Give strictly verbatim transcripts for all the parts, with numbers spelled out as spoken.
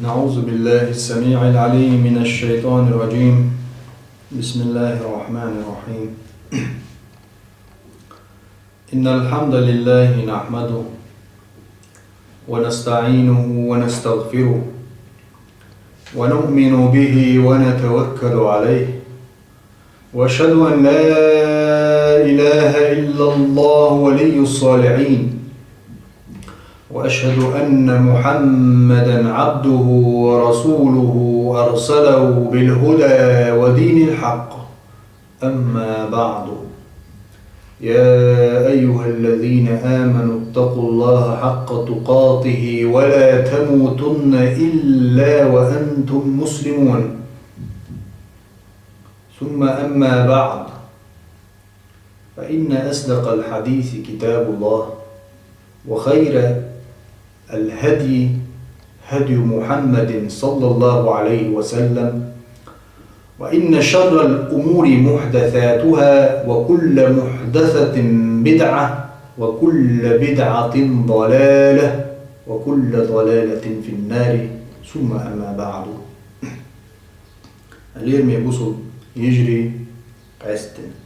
نعوذ بالله السميع العليم من الشيطان الرجيم. بسم الله الرحمن الرحيم. إن الحمد لله نحمده ونستعينه ونستغفره ونؤمن به ونتوكل عليه، وأشهد أن لا إله إلا الله ولي الصالحين، وأشهد أن محمدا عبده ورسوله أرسله بالهدى ودين الحق. أما بعد، يا أيها الذين آمنوا اتقوا الله حق تقاته ولا تموتن إلا وأنتم مسلمون. ثم أما بعد، فإن أصدق الحديث كتاب الله، وخير الهدي هدي محمد صلى الله عليه وسلم، وإن شر الأمور محدثاتها، وكل محدثة بدعة، وكل بدعة ضلالة، وكل ضلالة في النار. ثم أما بعد. Лераме бусул йижарий, къаьстина.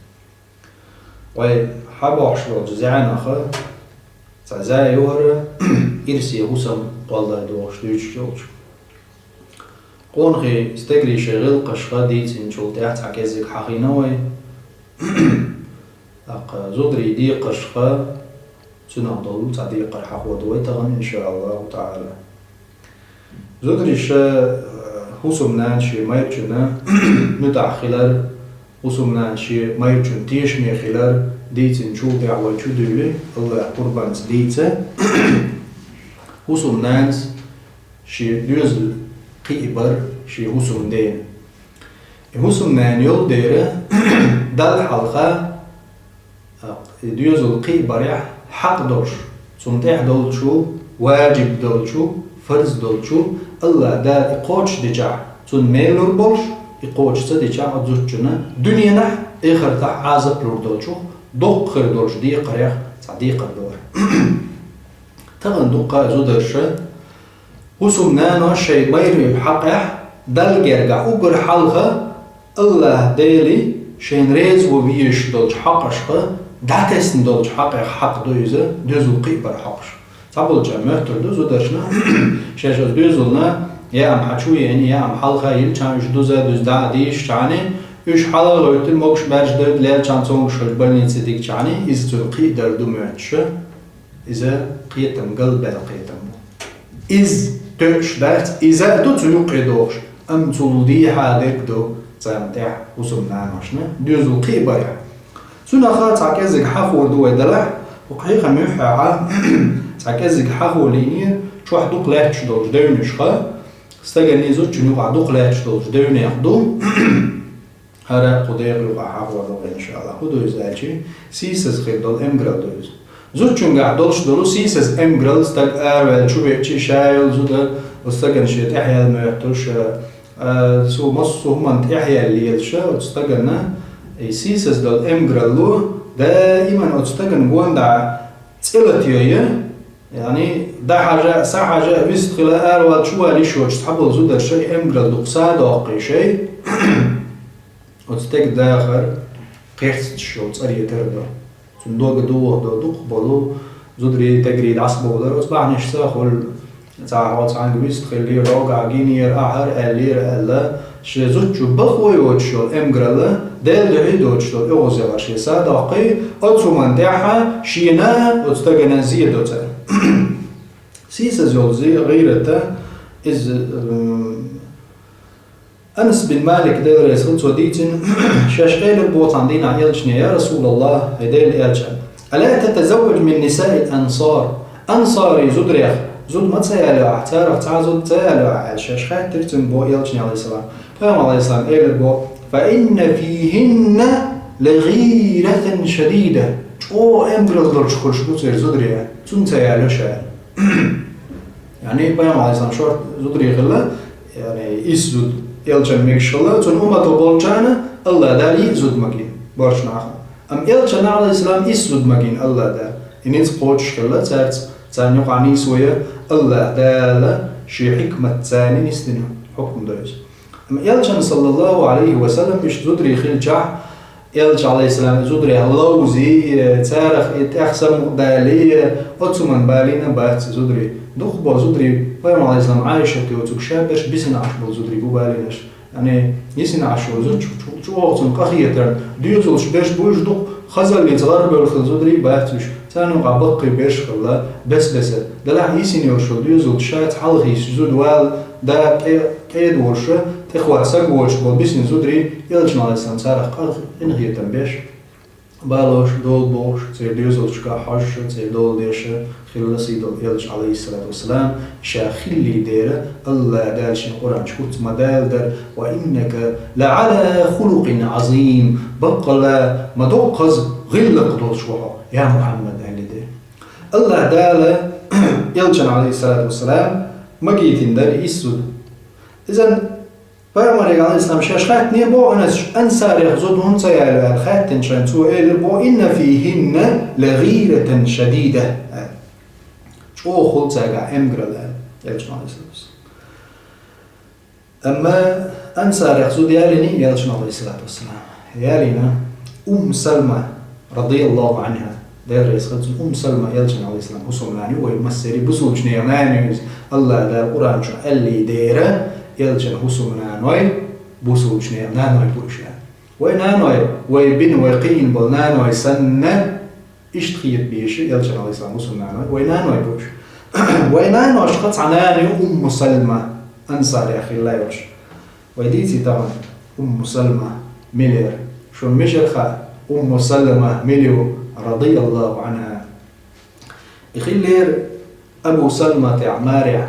Вай хьабоахаш болча зӀанаха цхьа зӀа ю хӀара, ирсе хӀусам кхоллар дохуш дуьйцуш йолча. Къонахий стегарий шоай гӀиллакхашха дийцинчул тӀехьа цхьа кӀеззиг хьахийна вай. ТӀаккха зударий декхаршха, цунах долу цхьа декхар хьаходу вай тахана, иншааллаху таӀала. Зударий ша, э, хӀусамнана шен майрачунна муьтӀахь хилар, хӀусамнана шен майрачунна тешаме хилар дийцинчул тӀехьа вай чу дуьйли, АллахӀа къурбанца дийца. ХӀусамнанас шен доьзал кхиабар шен хӀусамдена. И хӀусамнана йолу дера, Далла хьалха, и доьзал кхиабарехь хьакъ долуш, цунна тӀехь долчу, важиб долчу, фарз долчу, АллахӀа Дала и кхочушдечохь, цунна мел лур болуш, и кхочуш ца дечохь, оцу зудчунна дуьненахь, эхартахь Ӏазап лур долчух, доккха хир долчу декхарех цхьа декхар ду хӀара. Тахана дуккха а зударша, хӀусамнанош шайн майрачун хьакъехь Далла гергахь уггар хьалха АллахӀ Дела шайна реза ван везаш долчу хьакъашха, дӀатесна долчу хьакъех хьакъ ду иза, доьзал кхиабар хьокхуш. Цхьаболчара моьттур ду зударшна, шаьш оцу доьзална я ам хьа чу еана, я ам хьалха йилчхьана, уьш дуза-дуза дӀа а дийшчхьана, уьш хьала а гӀевттина, могуш-маьрша девдда лелчхьана, цомгуш хилча больнице дигчхьана, иза цуьнан кхиадар ду моьттуш. Иза кхетам галбаьлла кхетам бу. Иза тоьуш дац, иза а ду цу юккъе дохуш, амма цул дехьа дерг ду царна тӀехь хӀусамнаношна доьзал кхиабарехь. Цунах цхьа кӀеззиг хьахор ду вай делахь, хӀокху хьехам юьххьехь цхьа кӀеззиг хьахо лиънера, чохь дукха лаьтташ долчу девнашха, стаганний зудчунний юкъахь дукха лаьтташ долчу девнех ду. ХӀара кху декъа юкъахь хьахор ду вай, иншааллахӀ. ХӀун ду иза аьлчи, сийсаз хир долу эмгаралла ду иза. Зудчуьнгахь долуш долу сийсаз эмгаралла, стаг араваьлла чу веачи, ша йолу зуда, оцу стагана шен тӀаьхьаяьлла моьттуш, а, цу массо а хӀуманна тӀаьхьаяьлла лелаш, оцу стагана, и сийсаз долу эмгаралло даиман оцу стагана гонаха цӀе латайо, яъни, дӀахьажа а, схьахьажа а, вистхила а, аравала чувала йиш йоцуш цхьаболу зударша и эмгаралла дукха садоккхий шай, оцу стеган дахар кхерсташ йолу цӀарий тера до. Цуьнан дог а духадо, дукхахболу зударий, стегарий дӀасабовлар оцу бахьанашца хуьлу. Цхьа хьо цхьаьнга вистхиллера, дӀогахь гинера, ахьара аьллера аьлла, шен зудчун бакъо йоцуш йолу эмгаралла, Делан дуьхьа доцуш долу оьгӀазъяхар шен садоккхий, оцу хӀуманна тӀаьхьа шена оцу стагана зе до цара. Сийсаз йолу зе, гӀийрата, иза, м, Анас бин Малик, Дела реза хуьлда цунна, дийцина, шаьш элира боху цхьана дийнахь элчане: «Я РасулаллахӀ, хӀай Делан элча, ала татазавваж мин нисаил ансар? Ансарий зударех зуда ма ца ялайо ахь, царах цхьа а зуда ца ялайо ахь?» аьлла, шаьш хаьттира цуьнга боху элчане, Ӏалайхиссалам. Пайхамар, Ӏалайхиссалам, элира боху: «Фа инна фихинна лагӀиратан шадида». ЧӀогӀа эмгаралла долуш хуьлуш бу церан зударий, цунна ца ялайо ша. Яъни, Пайхамар, Ӏалайхиссалам, шорта зударий хилла, яъни, исс зуда элчанна мегаш хилла, цуьнан уммато болчарна АллахӀ Дала йиъ зуда магийна, боьрша нахана. Амма элчанна, Ӏалайхиссалам, исс зуда магийна АллахӀ Дала. И ницкъ кхочуш хилла цаьрца, царна юкъахь нийсо ян АллахӀ Дала Шен хьикматца нисдина хьукам да иза. Амма Элчан, саллаллаху алейхи ва саллям, иштта зударий хилчахь, Элча, алейхиссалам, зударий ловзий, царах и тӀех самукъадалий, оцу хӀуман балийна бац зударий. Дукхахбола зударий, пайхамар, алейхиссалам, Ӏайшат йоцург ша берш бисина Ӏаш болу зударий бу балийнарш. Яъни, йисина Ӏаш йолу зуда чу, чу, чу, чӀогӀа цунна къахетарна, доьзалш берш бу уьш дукха, хазаллица гӀарабевлла хилла зударий бац уьш. Царна юкъахь баккхий берш хилла, бес-бесара. Делахь йисина йолуш йолу доьзалш ша цхьалха йисча зуда вала, да, тӀе, тӀе а долуш, тӀехваха саг воцуш болу бисина зударий, Элчана, алейхиссалам, царах къа-, къинхетам беш, балош, дола бохуш, церан доьзалшкахь хьожуш, церан дола деш хилла сийдолу Элча, алейхиссалату вассалам, ша хилла дера, Аллах Дала шен Къуръан чу хӀуц ма-далла дара: «Ва иннака ла Ӏала хулукъин Ӏазим», баккъалла ма доккха хаза гӀиллакх долуш ву хьо, я Мухьаммад, аьлла дера. Аллах Дала Элчана, алейхиссалату вассалам, магийтина дара иза зуда. Иза Пайхамаре, алейхиссалам, шаьш хаьттинера боху Анас, ансарех зуда хӀунда ца ялайо аьлла хаьттинчу хенахь, цо элира боху: «Инна фихинна ла гӀиратан шадида», аьлла. ЧӀогӀа хуьлу цаьргахь эмгаралла аьлла, Элчано, алейхиссалату вассалам. Амма ансарех зуда ялийний Элчано, алейхиссалату вассалам? Ялийна Умму Салма, радияллаху анхьа, Дела реза хуьлда цунна, Умму Салма Элчан, алейхиссалам, хӀусамнана ю, вай массеран бусулбачу нехан нана ю иза. Аллах Дала Къуръан чу аьлла дера, Элчан хӀусамнаной бусулбачу нехан наной бу уьш аьлла. Вай наной, вай бина, вай кхиийна болу наной санна, иштта хета беза Элчан, алейхиссалам, хӀусамнаной, вай наной бу уьш. Вай наношкахь цхьа нана ю Умму Салма, ансарех хилла йолуш. Вай дийций тахана Умму Салма мила яра? Шуна мичара хаьа Умму Салма мила ю, радияллаху анхьа? И хиллера Абу Салматехь марехь.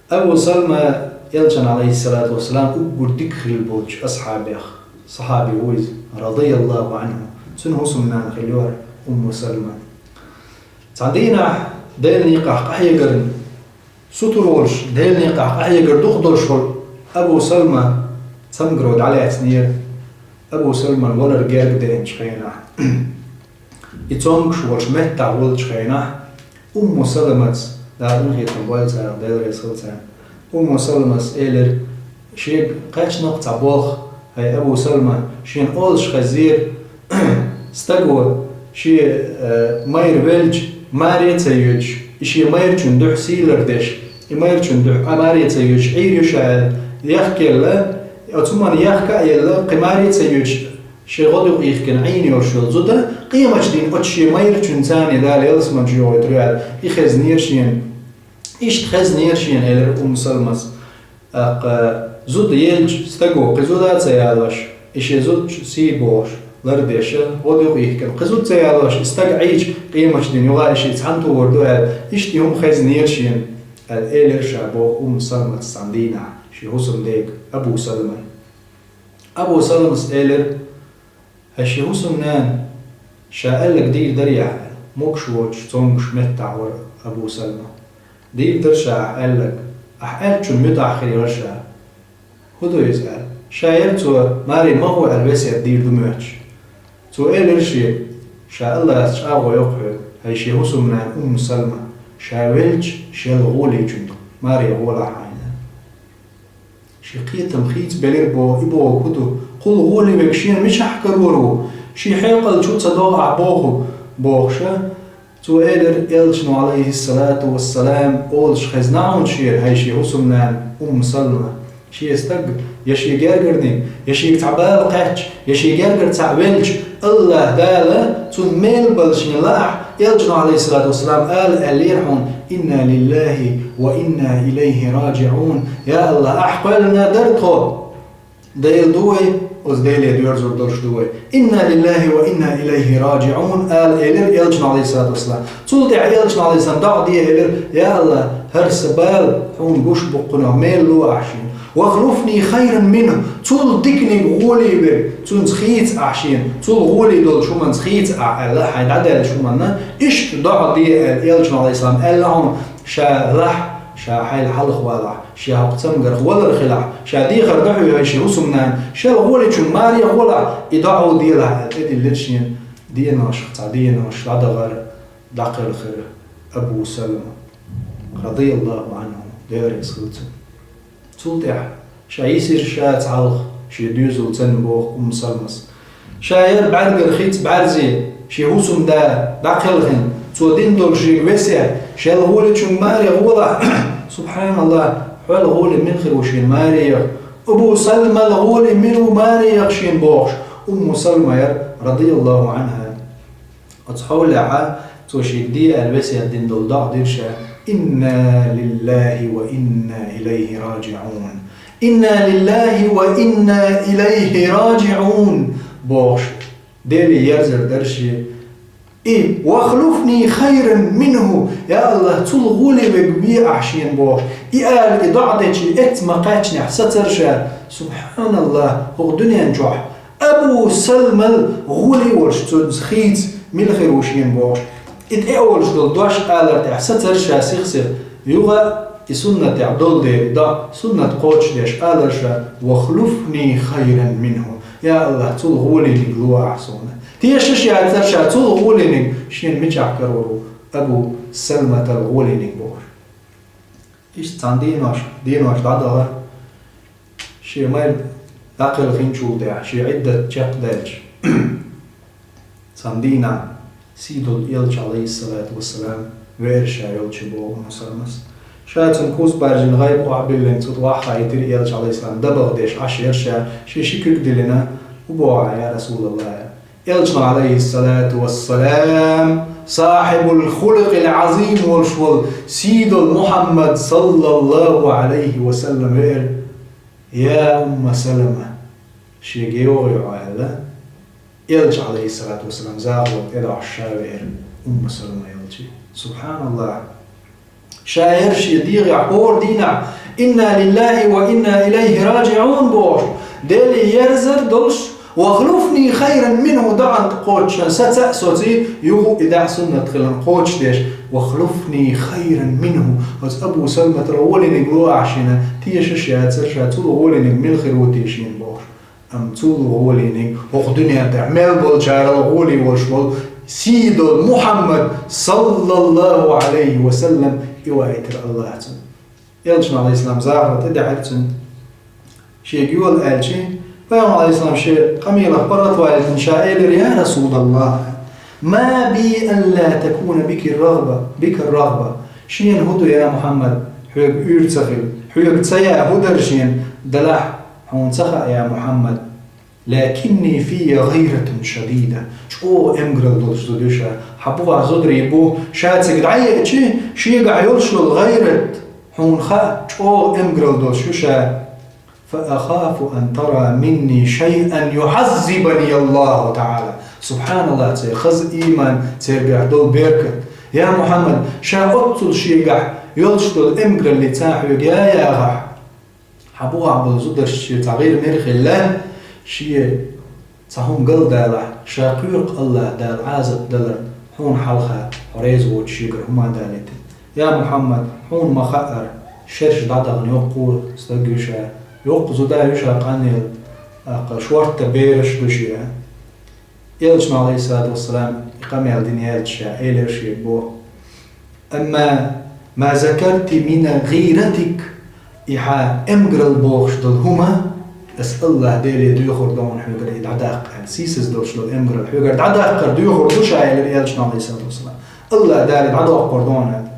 Абу Салма Элчан, алейхиссалату вассалам, уггар дика хилла болчу асхьабех сахьаби ву иза, радияллаху анхьу. Цуьнан хӀусамнана хилла яра Умму Салма. Цхьана дийнахь Делан некъахь къахьегарна, сутара волуш, Делан некъахь къахьегар дукха долуш волу Абу Салма цамгаро дӀалаьцнера. Абу Салман валар герга деанчу хенахь, и цомгуш волуш меттахь волчу хенахь, Умму Саламас, Дала къинхетам бойла царах, Дела реза хуьлда царна, Умму Саламас элира, шега кхаьчна-кх цхьа болх: «ХӀай Абу Салма, шена олуш хезнера, стаго шен, э, майра велча, маре а ца йоьдуш, и шен майрачун дуьхьа сий лардеш, и майрачун дуьхьа маре а ца йоьдуш Ӏийр ю ша», аьлла, яхкаелла, оцу хӀуманна яхка а елла, кхин маре а ца йоьдуш, шен гӀодаюкъ йихкина Ӏийна йолуш йолу зуда, къематдийнахь оцу шен майрачуьнца Дала ялсамани чу йохуьйтур ю аьлла, и хезнера шена. Иштта хезнера шена, элира Умму Салмас. ТӀаккха зуда елча стаго кхин зуда а ца ялош, и шен зудчун сий бохуш, лардеш, гӀодаюкъ йихкина, кхин зуда ца ялош, и стаг Ӏийча, къематдийнахь юха и шиъ цхьаьна тухур ду аьлла, иштта и хӀума хезнера шена, аьлла, элира ша боху Умму Салмас цхьана дийнахь шен хӀусамдега Абу Салмай. Абу Салмас элира: «ХӀай шен хӀусамнана, ша аьлларг дийр дарий ахь?» Могуш воцуш, цомгуш меттахь вара Абу Салма. «Дийр дара ша ахь аьлларг, ахь аьллачун муьтӀахь хир яра ша». «ХӀун ду иза?» аьлла. «Ша яра цо маре ма гӀо аьлла весет дийр ду моьттуш». Цо элира шега: «Ша Аллас чӀагӀо йо-кх хьоьга, хӀай шен хӀусамнана Умму Салма, ша велча, шел гӀолечуьнга маре гӀолахь хьайна». Шен кхетам хийцабелира боху, и бохург хӀун ду? Кхул гӀоле верг шена мичахь карор ву? Шен хьекъал чу ца догӀу ахь бохург, бохуша. Цо элира Элчано, алейхиссалату вассалам, олуш хезна хьуна шена, хӀай шен хӀусамнана Умму Салма. Шен стаг, я шен гергарниг, я шега цхьа бала кхаьчча, я шен гергара цхьаъ велча, Аллах Дала цунна мел бала шена лаахь, Элчано, алейхиссалату вассалам, ала аьллера хьуна: «Инна лиллахи ва инна илайхи раджиун». Я Аллах, ахь кхоьллина дара тхо. Дела ду вай, оцу Деле доьрзур долуш ду вай. «Инна лиллахи ва инна илайхи раджиун», ала элира Элчано, алейхиссалату вассалам. Цул тӀаьхьа Элчано, алейхиссалам, доӀа де элира: «Я Аллах, хӀара сан бала хьуна гуш бу кхунах, мел ло ахь шена. Вахлуфни хайран минху, цул диканиг гӀоле верг, цуьнца хийца ахь шена, цул гӀоле долчу хӀуманца хийца ахь», аьлла, хьайн дӀадаьллачу хӀуманна, иштта доӀа де аьлла, Элчано, алейхиссалам, аьлла хьуна, ша лахь, ша хьайла хьалха валахь, ша хӀокху цамгарх валар хилахь, ша дехар дан хьоьгу, хӀай шен хӀусамнана, шел гӀолечун маре гӀолахь, и доӀа делахь аьлла, тӀедиллира шена. Деношкахь цхьа денош дӀадахара, дӀакхелхира Абу Салма, радияллаху анху. Дела реза хилва цунна. Цул тӀаьхьа ша йисира ша цхьалха, шен доьзал цӀена боху Умму Салмас. Ша яра бӀаьргара хица бӀаьрзе, шен хӀусам да дӀакхелхина, цо дина долу шега весет, шел гӀолечун маре гӀолахь, субхьаналлахӀ, хьол гӀоле мила хир ву шена маре яха, Абу Салмал гӀоле мила ву маре яха шена бохуш, Умму Салма яра, радияллаху Ӏанха. Оцу хьолехь цо шега де аьлла весет дина долу доӀа дира ша: «Инна лиллахи ва инна илайхи раджиун. Инна лиллахи ва инна илайхи раджиун», бохуш, Деле ерзар дара шен. И: «Вахлуфни хайран минху», я АллахӀ, цул гӀоле верг ве ахь шена бохуш. И ала, и доӀа дечи эцца ма кхаьчнехь сацара ша. СубхьаналлахӀ, хӀокху дуьнен чохь Абу Салмал гӀоле волуш цуьнца хийца мила хир ву шена бохуш. И тӀе олуш долу дош алар тӀехь сацара ша сих-сиха. Юха и суннатехь долу дела, и доӀа суннат кхочушдеш алар ша: «Вахлуфни хайран минху». Я АллахӀ, цул гӀолийниг ло ахь суна. Тешаш яцара ша цул гӀолийниг, шена мичахь карор ву Абу Салматал гӀолийниг бохуш. Иштта цхьана денош, денош дӀадахара, шен майра дӀакхелхинчул тӀаьхьа, шен Ӏиддат чекхдаьлча, цхьана дийнахь сийдолу Элча, Ӏалайхиссалату вассалам, веара ша йолчу боху Умму Салмас. Ша цуьнан куц баржина гӀайба охьабиллина, цу тӀе охьахайтира Элча, Ӏалайхиссалам, дабагӀа деш Ӏаш яра ша, шен ши куьг диллина: «ХӀун боху ахь, я Расулаллах?» Элчано, Ӏалайхиссалату вассалам, сахьибул хулукъил Ӏазим волуш волу сийдолу Мухьаммад, саллаллаху Ӏалайхи ва саллам, веара: «Я Умма Салама, шега йогӀий хьо», аьлла, Элча, Ӏалайхиссалату вассалам, захалон тӀедогӀуш ша веара Умма Салама йолчу. СубхьаналлахӀ! Ша яра шен дегӀехь хӀора дийнахь: «Инна лиллахи ва инна илайхи раджиун», бохуш, Деле ерзар долуш, «Вахлуфни хайран минху» доӀанна кхочушдан саца а соций, юха и доӀа суннат хиларна кхочушдеш: «Вахлуфни хайран минху». Оцу Абу Салматал гӀолийниг ло ахь шена, тешаш яцара ша цул гӀолийниг мила хир ву те шена бохуш. Амма цул гӀолийниг, хӀокху дуьнен тӀехь мел болчарал гӀоле волуш волу сийдолу Мухьаммад, саллаллаху Ӏалайхи ва саллам, и вайтира АллахӀа цунна. Элчано, Ӏалайхиссалам, захар тӀедехьира цуьнан. Шега йола аьлча, Пайхамар, Ӏалайхиссалам, шен къамелах паргӀатваьллина ша элира: «Я Расулаллах, ма би алла такуна бика рагӀба, бика рагӀба». Шена хӀун ду, я Мухьаммад, хьоьга уьйр ца хила, хьоьга ца яа хӀун дара шена, делахь хьуна ца хаьа, я Мухьаммад. «Лакинни фийя гӀайратун шадида». ЧӀогӀа эмгарал долуш зуда ю ша. Хьан бухахь зударий бу, ша цига дӀаеачи, шегахь йолуш йолу гӀайрат хьуна хаьа, чӀогӀа эмгарал долуш ю ша. «Фа ахафу ан тара минни шайъан юхьаззибани Аллаху таӀала». СубхьаналлахӀ, церан хаза ийман, цергахь долу беркат. Я Мухьаммад, ша оццул шегахь йолуш долу эмгараллица хьоьга яа яхахь, хьан бухахь болу зударшна шен цхьа гӀира-мира хилла, шен цхьа хӀума галдалахь, ша кхоьру-кх АллахӀ Дала Ӏазап даларна, хьуна хьалха хьо реза воцуш шегара хӀума далийта. Я Мухьаммад, хьуна ма-хаъара, шераш дӀадахана йоккха стаг ю ша, йоккха зуда ю ша къанъелла, тӀаккха шортта бераш ду шен. Элчано, Ӏалайхиссалату вассалам, и къамел дина яьлча, ша элира шега боху: «Амма ма закарти мин гӀиратик», и хьан эмгарал бохуш долу хӀума, ас АллахӀ Деле доьхур ду хьуна хьоьгара и дӀадаккха аьлла, сийсаз долуш долу эмгарал хьоьгара дӀадаккхар доьхур ду ша, элира Элчано, Ӏалайхиссалату вассалам. АллахӀ Дала и дӀадоккхур ду хьуна.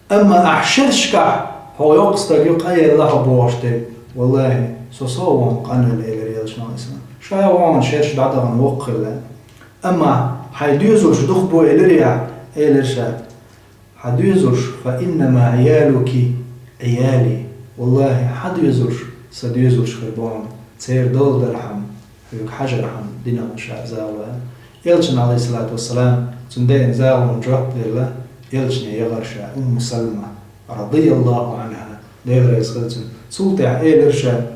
Амма ахь шерашкахь хьо йоккха стаг ю, къанъелла хьо бохуш дерг, валлахӀи, со сов вон къанъелла, элира Элчано, Ӏалайхиссалам. Ша вон шераш дӀадахана воккха хилла. Амма хьайн доьзалш дукха бу, элира ахь, элира ша. Хьан доьзалш, «фа иннама Ӏиялуки Ӏияли». ВаллахӀи, хьан доьзалш сан доьзалш хир бу хьуна. Церан дола дархьама, хьоьга хьажархьама дина ша захар. Элчано, Ӏалайхиссалату вассалам, цунна деана захарна жоп делла, Элчане яхара ша Умму Салма, радияллаху Ӏанха, Дела реза хила цунна. Цул тӀаьхьа элира ша: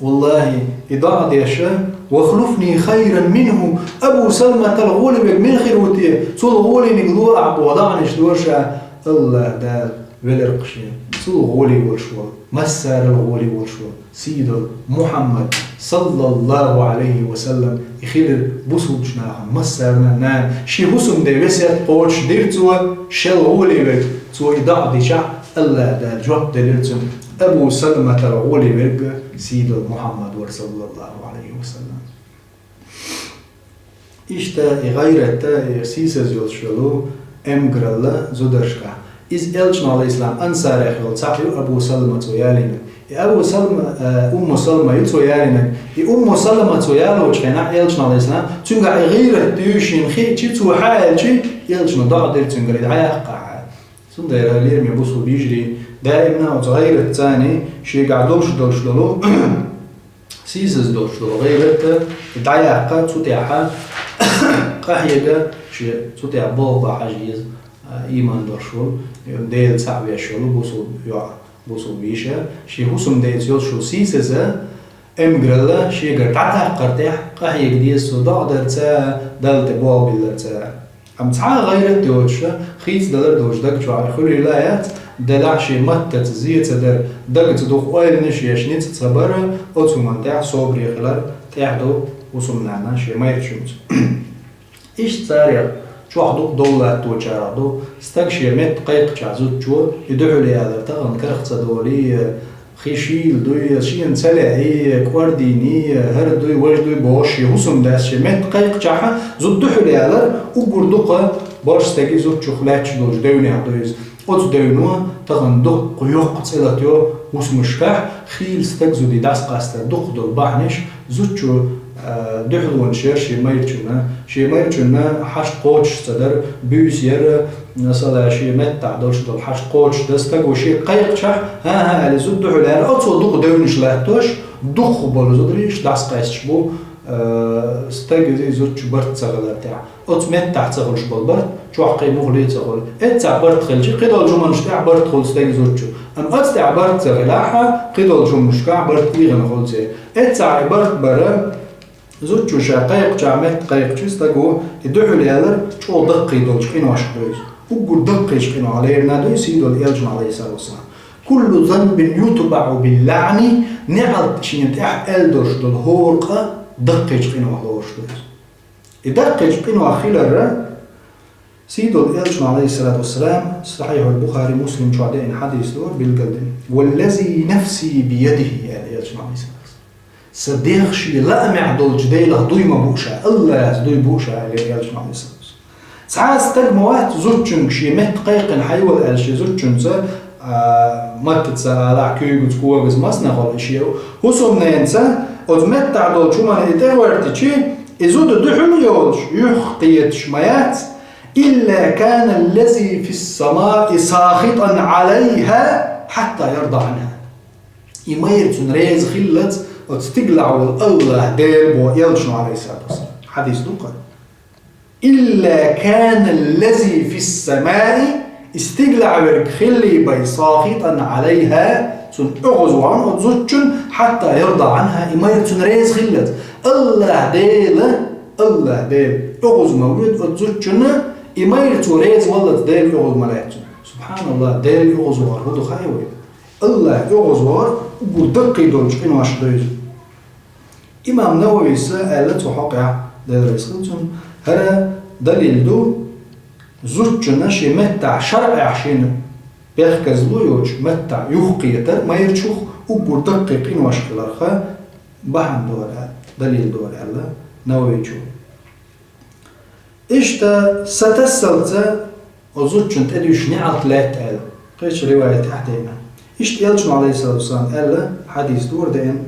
«ВаллахӀи, и доӀа деш, вахлуфни хайран минху, Абу Салматал гӀоле верг мила хир ву те, цул гӀолийниг ло ахь», боху доӀанаш дора ша, АллахӀ Дала велира-кх шена цул гӀоле волуш волу, массарал гӀоле волуш волу сийдолу Мухьаммад, саллаллаху Ӏалайхи ва саллам, и хилира бусулбачу нахана массарна а нана. Шен хӀусамде весет кхочушдира цо, шел гӀоле верг, цо и доӀа дичахь, Аллахь Дала жоп делира цунна. Абу Саламатал гӀоли верг сийдола Мухьаммад вара, саллаллаху Ӏалайхи ва саллам. Иштта и гӀайрат, и сийсаз йолуш йолу эмгаралла зударшкахь. Иза элчано, Ӏалайхиссалам, ансарех йолу цхьаъ ю Абу Салама цо ялийнарг. И Абу Салама, э, Умму Салама ю цо ялийнарг. И Умму Салама цо ялочу хенахь элчано, Ӏалайхиссалам, цуьнгахь и гӀайрат дуьйшина хиъчи, цо хьааьлчи, элчано доӀа дира цуьнгара и дӀаяккхахьа. Цундела лераме бусулба йижарий, даимна оцу гӀайратца шегахь долуш долуш долу, сийсаз долуш долу гӀайрат дӀаяккха, цу тӀехь къахьега, шен цу тӀехь болх бан хьажа еза, а, ийман долуш волу, Дела цхьаъ веш волу бусулба йоӀ, бусулба йиша, шен хӀусамдеца йолуш йолу сийсаза эмгаралла шегара дӀатаккхар тӀехь къахьега деза цо доӀа дарца, Далла тӀе болх билларца. Амма цхьа а гӀайрат йоцуша, хийцадалар долуш даг чохь хуьлийла яц, делахь шен маттаца зе ца дар, дагца дукха ойланаш еш ницкъ ца бар, оцу хӀуманна тӀехь собаре хилар тӀехь ду хӀусамнана шен майрачуьнца. Иштта царех чохь дукха дов латточарах ду, стаг шен метта кхайкхачахь зудчо, и дуьхьал ялар тахана карах ца долий, хи шийла дуй, шена ца лаьий, кӀордийний, хӀара дуй, важа дуй бохуш, шен хӀусамдас шен метта кхайкхачахьа, зуда дуьхьал ялар, уггар дукха болуш стаге зудчух лаьтташ долчу девнех ду иза. Оцу девно тахана дуккха йоккха цӀе латайо хӀусамашкахь, хийла стаг зуде дӀасакъастар дукха долу бахьанаш, зудчо, а, дуьхьалонаш яр шен майрачунна, шен майрачунна хьашт кхочуш ца дар, буьйса яр, масала, шен меттахь долуш долу хьашт кхочуш дан стаго шен кхайкхачахь, хӀан-хӀа аьлла, зуда дуьхьал яр, оцо дукха девнаш латтош, дукха болу зударий дӀасакъаьсташ бу, а, стаг иза зудчу барт ца хилар тӀехь. Оцу меттахь ца хуьлуш болу барт, чохь кхин муххале а ца хуьлу. Эццахь барт хилчи, кхидолчу хӀуманаш тӀехь барт хуьлу стеган зудчу. Амма оцу тӀехь барт ца хилахь, кхидолчу хӀуманашкахь барт ийгӀина хуьлу церан. Эццахь и барт бара, зудчо ша кхайкхачахь, метта кхайкхачу стаго и дуьхьал ялар чӀогӀа даккхий долчу къиношка ду иза. Уггар даккхийчу къинойх лерина ду и сийдолу элчано, Ӏалайхиссалату вассалам. «Куллу занбин ютбаӀу биллаӀни», неӀалт шена тӀехь аьлла долуш долу хӀора къа даккхийчу къинойх лоруш ду иза. И даккхийчу къинойх хиларра, сийдолу элчано, Ӏалайхиссалату вассалам, Сахьихьул Бухари, Муслим чохь деана хьадис ду, билгалдина. «Валлази нафси биядихи», аьлла элчано, Ӏалайхиссалату вассалам. Сан дегӀ шен лаамехь долчу Делах дуй ма бу ша, Аллахьца дуй бу ша, аьлла элчано, Ӏалайхиссалату вассалам. Цхьа а стаг ма вац зудчуьнга шен метта кхайкхина хьайола аьлла шен зудчуьнца, а, маттаца алахь, куьйгаца, когаса, массанхьа а шен хӀусамненца, оцу меттахь долчу хӀуманна и тӀегӀертичи, и зуда дуьхьал а йолуш, юххе кхеташ ма яц, «илла кана ллази фис-самаи сахитан Ӏалайхьа хьатта ярда Ӏанхьа». И майра цунна реза хиллалц оцу стигалахь волу Аллахь Дела боху элчано, Ӏалайхиссалату вассалам. Хьадис ду-кх. «Илла кана ллази фис-самаи», и стигалахь верг хилли бен, «сахитан Ӏалайхьа», цунна оьгӀазвахана оцу зудчунна, «хьатта ярда Ӏанхьа», и майра цунна реза хиллалц. Аллахь Дела, Аллахь Дела оьгӀаз ма воьду оцу зудчунна, и майра цо реза валлалц Дела оьгӀаз ма лаьтта цунна. СубхьаналлахӀ, Дела оьгӀазвахар хӀун ду хаьий вайна? Аллахь оьгӀазвахар уггар даккхий долчу къиношка ду иза. Имам Нававис аьлла цу хьокъехь, Дела реза хила цунна, хӀара далил ду, зудчунна шен меттахь шарӀехь шена бехказло йоцуш меттахь юххетар майрачух уггар даккхий къинош хиларх бахьана ду аьлла, далил ду аьлла Нававичо. Иштта сатассалца оцу зудчунна тӀедуьйш неӀалт лаьтта аьлла, кхечу риваятехь деана. Иштта элчано, Ӏалайхиссалату вассалам, аьлла, хьадис ду-кх деана,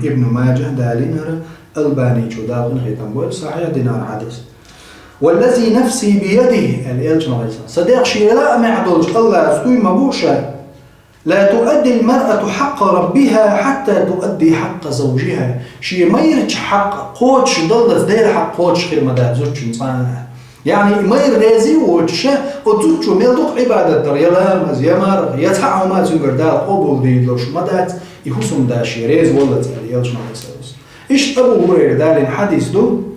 Ибн Маджахь далийнарг, Албаничо дала къинхетам бойла, сахьихь динарг хьадис. «Валлази нафси биядихи», аьлла элчано, Ӏалайхиссалам, сан дегӀ шен лаамехь долчу Аллахьца дуй ма бу ша, «ла туадди лмаръату хьакъа раббихьа хьатта туадди хьакъа завжихьа». Шен майрачу хьакъ кхочуш даллалц Делан хьакъ кхочуш хир ма дац зудчун цкъа а. Яъни, майра реза а воцуш, оцу зудчо мел дукха Ӏибадат дар, я ламаз, я марха, я цхьа а хӀума цуьнгара Дала къобалдийр долуш ма дац, и хӀусамда шен реза валлалц аьлла элчано, Ӏалайхиссалату вассалам. Иштта Абу Хурайра далийна хьадис ду,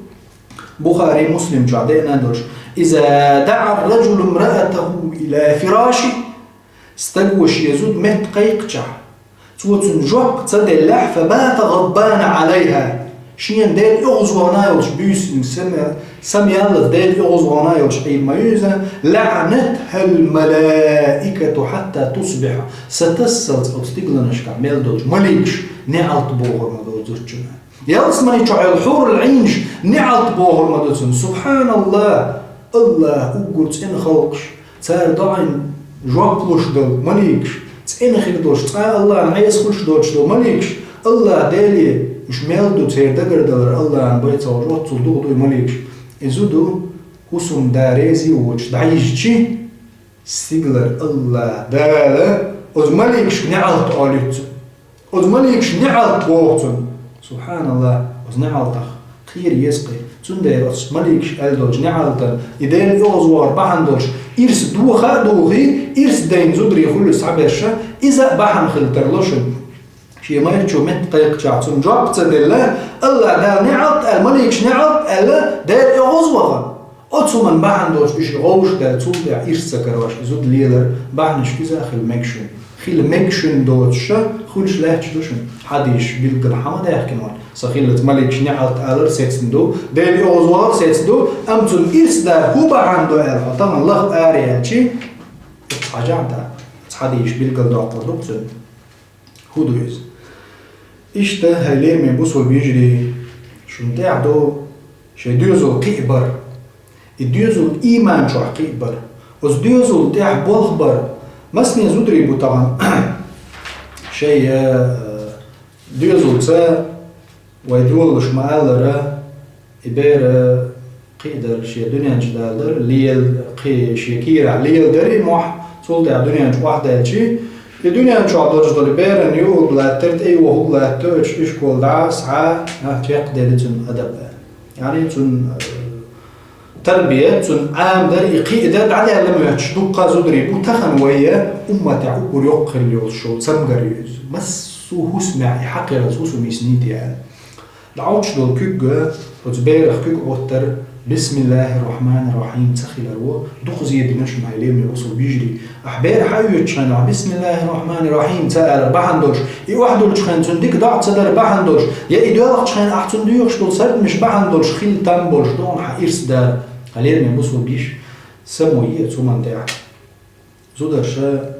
Бухари, Муслим чохь деана долуш: «Иза даӀа ар-раджулу имраатаху иля фирашихи». Стаго шен зуда метта кхайкхачахь, цо цунна жоп ца деллехь, «фабата гъадбана Ӏалайхьа». Шен Дела оьгӀазвахана йолча буьйсанна сама, сама яллалца Дела оьгӀазвахана йолча Ӏийда ма ю иза: «لعنتها الملائكة حتى تصبح». Сатассалца оцу стигланашкахь мел долчу маликаш неӀалт бохур ма ду зудчунна. Ялсамани чохь йолу хьурул Ӏийнаш неӀалт бохур ма ду цунна. СубхьаналлахӀ! АллахӀ уггар цӀена халкъаш, цара доӀанна жоп луш долу маликаш, цӀена хир долуш, цкъа а АллахӀна Ӏеса хуьлуш доцуш долу маликаш, АллахӀ Деле, уьш мел ду церан дагардалар АллахӀна бен ца хууш, оццул дукха ду и маликаш. И зуда хӀусамда реза а воцуш дӀайижчи, стигалара АллахӀ Дала оцу маликашка неӀалт олуьйту цунна. Оцу маликашка неӀалт боху цунна. СубхьаналлахӀ, оцу неӀалтах кхера еза кхин. Цундела оцу маликаша аьлла долчу неӀалтана и Дела оьгӀазвахар бахьана долуш ирс доха а дохий, ирс дайна зударий хуьлу схьаберш, иза а бахьана хила тарло шуна. Шен майрачо метта кхайкхичахь, цунна жоп ца делла, АллахӀ Дала неӀалт аьлла, маликаша неӀалт аьлла, Дела оьгӀазвахана. Оцу хӀуманна бахьана долуш уьш и гӀовш даьлла, цул тӀаьхьа ирс ца карош, и зуда лелар бахьанаш кхуза хила мега шуна. Хила мега шуна доцуша, хуьлуш лаьтташ ду шуна. Хьадисаш билггала хьа ма даьхкина вайна. Сан хиллалц маликаш неӀалт алар сецна ду, Дела оьгӀазвахар сецна ду, амма цунна ирс дар хӀун бахьана ду аьлла, хьо тахана лаха ара яьлчи, оцу хьажахь да, оцу хьадисаш билггала доккхур ду-кх цунна. ХӀун ду иза? Иштта, хьай лераме бусалба йижарий, шуна тӀехь ду шайн доьзал кхиабар. И доьзал ийман чохь кхиабар. Оцу доьзал тӀехь болх бар. Масане зударий бу тахана шайн, э, доьзалца вай долалуш ма-аллара, и бер кхиадар шен дуьнен чу далар, лела, кхин шен кийрахь леладар и мохь, цул тӀаьхьа дуьнен чу охьадаьлчи, и дуьнен чохь долуш долу беран юург латтар, тӀе йохург латтар, оцу ишкол дӀа, схьа, а, чекхделла цуьнан адаб. Яъни цуьнан, э, тарбият, цуьнан Ӏамадар, и кхиадар дӀадаьлла моьттуш дуккха а зударий бу тахана вайн умматехь уггар йоккха хилла йолуш йолу цамгар ю иза. Массо а хӀусамехь и хьакхералц хӀусам йиснийтий аьлла. ДӀахьуш долу куьг, оцу берах куьг Ӏоттар, «Бисмиллахир-рахманир-рахим» ца хилар ву, дукха зен дина шуна, хьай лераме бусалба йижарий. Ахь бер хьаоьцучу хенахь «Бисмиллахир-рахманир-рахим» ца алар бахьана долуш, и охьадуьллучу хенахь цунна дика доӀа ца дар бахьана долуш, я и доьлхучу хенахь ахь цунна доьхуш долу сардамаш бахьана долуш хилла там болуш ду хьан ирс дар, хьай лераме бусалба йиша. Само е оцу хӀуманна тӀехь. Зударша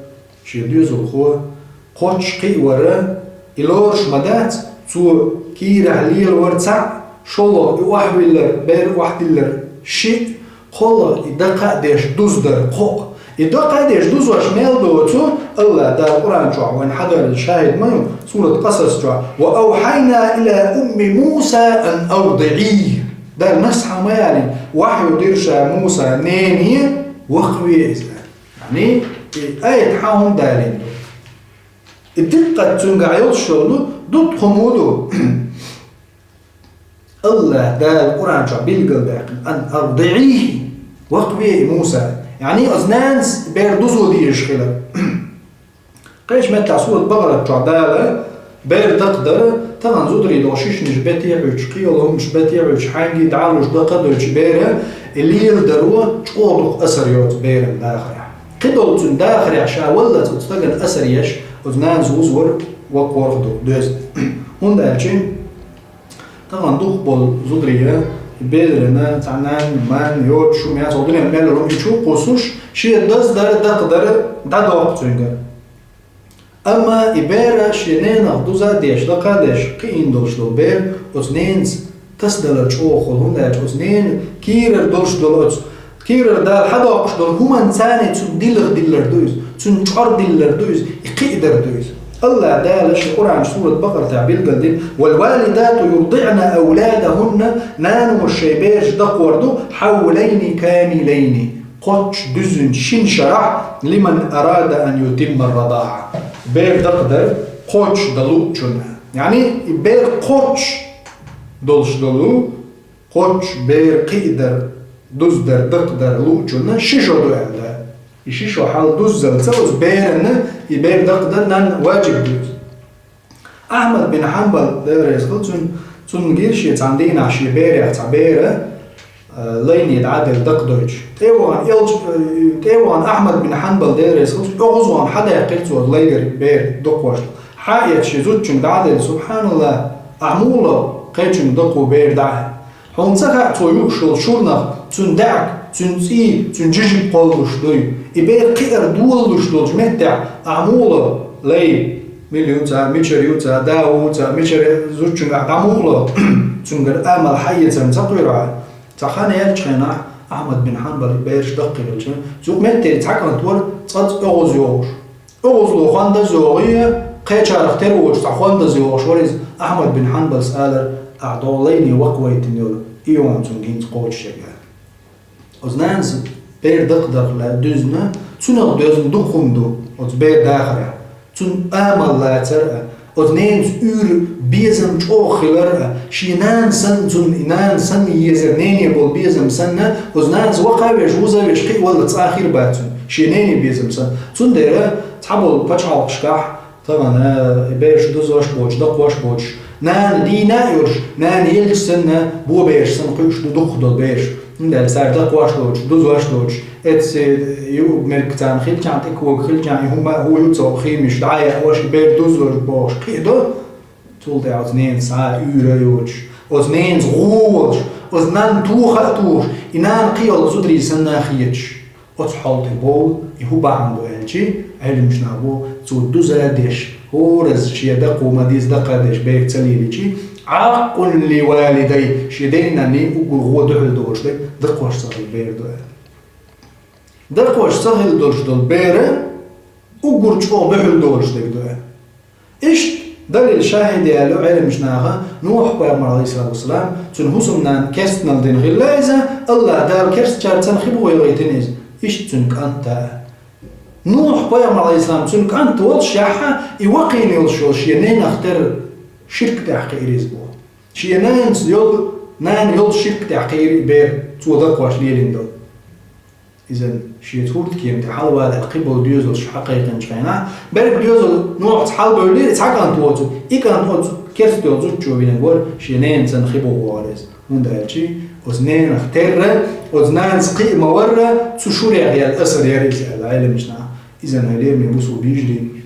шен доьзалхо кхоччуш кхиавар, и лоруш ма дац, цо кийрахь лелавар цхьаъ, шолгӀа и охьавиллар, бер охьадиллар шиъ, кхоалгӀа и дакха а деш дуздар кхоъ. И дакха а деш дузош мел доцу, АллахӀ Дала Къуръан чохь вайна хьадоьллина шахӀид ма ю, сурат Къасас чохь: «Ва авхьайна иля умми Муса ан ардиӀийхӀи». Дала насхьа ма ялийна, вахьйу дира ша Муса нене, вакхаве иза. Яъни, и аят хьан хӀунда далийна ду? И диккъат цуьнгахь йолуш йолу ду, дуккха хӀума ду. АллахӀ Дала Къуръан чохь билгалдаьккхина: «Ан ардиӀийхӀи», вакхаве и Муса. Яъни, оцу нанас бер дузо дезаш хилар. Кхечу меттехь сурат Бакъарат чохь Дала бер дакхадар, тахана зударий долу шишнаш бете а хьуьйчу, кхин йолу хӀуманаш бете а хьуьйчу, хьаьнгий дӀалуш дакхадойтуш бер, и леладаро чӀогӀа дукха асар йоцу беран дахарехь. Кхидолу цуьнан дахарехь ша валлалц оцу стагана асар еш, оцу нанас вузавар ваккхарх ду, доьзна. ХӀунда аьлча тахана дукхахболу зударий, и берана цхьа нана, мама йоцуш хӀума яц, оцу дуьненна мел лур ю, и чу а кхуссуш, шен даздар, дакхадар дӀадоккху цуьнгара. Амма и бер шен ненах дуза а деш, дакха а деш, кхиийна долуш долу бер оцу ненас тасадалар чӀогӀа хуьлу, хӀунда аьлча оцу ненан кийрара долуш долу оцу, кийрара Дала хьадоккхуш долу хӀуманна царна цунна дилха диллар ду иза, цунна чӀор диллар ду иза, и кхиадар ду иза. АллахӀ Дала шен Къуръан сурат Бакъаратехь билгалдина: «Вал валидату юрдиъна авладахӀунна», наноша шайн бераш дакхор ду, «хьавлайни камилайни», кхоччуш дуьззина шина шарахь, «лиман арада ан ютимма ар-радаа». Бер дакхадар кхоччуш дан луучунна. Яъни, и бер кхоччуш долуш долу, кхоччуш бер кхиадар, дуздар, дакхадар луучунна ши шо ду аьлла. И ши шо хьал дуззалца оцу беранна и бер дакхадар нанна ваджиб ду иза. Ахьмад бин Хьанбал, Дела реза хуьлда цунна, цунна гира шен цхьана дийнахь шен берех цхьа бер, а, лайне дӀа а делла дакхадойтуш. ТӀе а вахана, элча, э, тӀе а вахана Ахьмад бин Хьанбал, Дела реза хуьлда цунна, оьгӀазвахана хьадаьккхира цо лайгара бер дукхошна. Хьа а эцна шен зудчуьнга дӀа а делла: «СубхьаналлахӀ, ахь муха ло?» кхечуьнга дакхо бер дӀа. Хьуна ца хаьа цо юуш йолу шурнах, цуьнан даьӀахк, цуьнан цӀий, цуьнан жижиг кхоллалуш дуй. И бер кхиар долалуш долчу меттехь ахьа муха ло, лай, мила ю цхьа, мичара ю цхьа, да ву цхьа, мичара зудчуьнгахь дӀа муха ло, цуьнгара амал хьаэцарна ца кхоьру хьан. Цхьа хан яьллачу хенахь Ахьмад бин Хьанбал бераш даккхий хилча, цу метте цхьа кӀант вара цкъа а оьгӀаз йогӀуш. ОьгӀазло хандаза йогӀий, кхечарах тера воцуш цхьа хандаза йогӀуш вара иза. Ахьмад бин Хьанбалс алара: «Ахьа догӀу лайне вакхавайтина йолу, и йогӀун цунна гинца кхочушъерг», – аьлла. Оцу нанас бер даккхадарх лаьа дуьзна, цунах доьзна дукха хӀума ду оцу бер дахарехь. Цунна амал лацар а, оцу ненан уьйр безам чӀогӀа хилар а, шен нана санна, цунна и нана санна езар, нене болу безам санна, оцу нанас вакха а веш, вуза а веш, кхин а валла цкъа а хир бац цунна, шен нене безам санна. Цундела цхьаболу пачхьалкхашкахь тахана, э, бераш дузош боцуш, дакхош боцуш, нана дийна а йолуш, нана елча санна, бо бераш санна кхуьуш ду дукхах долу бераш. ХӀунда аьлча цара дакхош доцуш, дузош доцуш, эцци юург-мерг царна хилчахьана, тӀе кога хилчахьана, и хӀума а хӀун ю цо химиш дӀа а яа, ош и бер дузош бохуш кхин а до. Цул тӀаьхьа оцу ненан схьа а уьйр а йоцуш, оцу ненан гӀо а волуш, оцу нанна тоха а тухуш, и нана кхин йолу зударий санна а хеташ. Оцу хьал тӀе бовла, и хӀун бахьана ду аьлчи, Ӏеламнаха бо, цо дуза а деш, хӀоразза шен дакхо ма-дезза дакха а деш, бер ца лелийчи, «Ӏаккъун ли валидайхи», шен ден-нанний уггар гӀо дуьхьал долуш дерг дакхош ца хилла бер ду аьлла. Дакхош ца хилла долуш долу бер уггар чӀогӀа дуьхьал долуш дерг ду аьлла. Иштта далил, шахӀид яьлла ю Ӏеламнаха, Нухь-пайхамар, Ӏалайхиссалату вассалам, цуьнан хӀусамнана керстанал дина хилла иза, АллахӀ Дала керстачаьрца хи бу вайгӀийтина иза. Иштта цуьнан кӀант а. Нухь-пайхамар, Ӏалайхиссалам, цуьнан кӀант волуш яхьа, и вакхийна йолуш йолу шен ненах терра ширк тӀехь кхиира иза боху. Шен нанас йолу, нана йолу ширк тӀехь кхиира и бер, цо дакхош лелийна долу. Иза шен сурт кема тӀе хьалавалар кхин болу доьзалш хьакхайкхинчу хенахь, берриг доьзал Нухьца хьалабевллера, цхьа кӀант воцург, и кӀант оцу керста йолу зудчо винарг вара, шен ненан санна хи бу вогӀура иза. ХӀунда аьлча оцу ненах терра, оцу нанас кхиа ма-варра, цу шурех яьлла асар яра иза аьлла Ӏеламнаха. Иза хьалха лераме бусулба йижарий.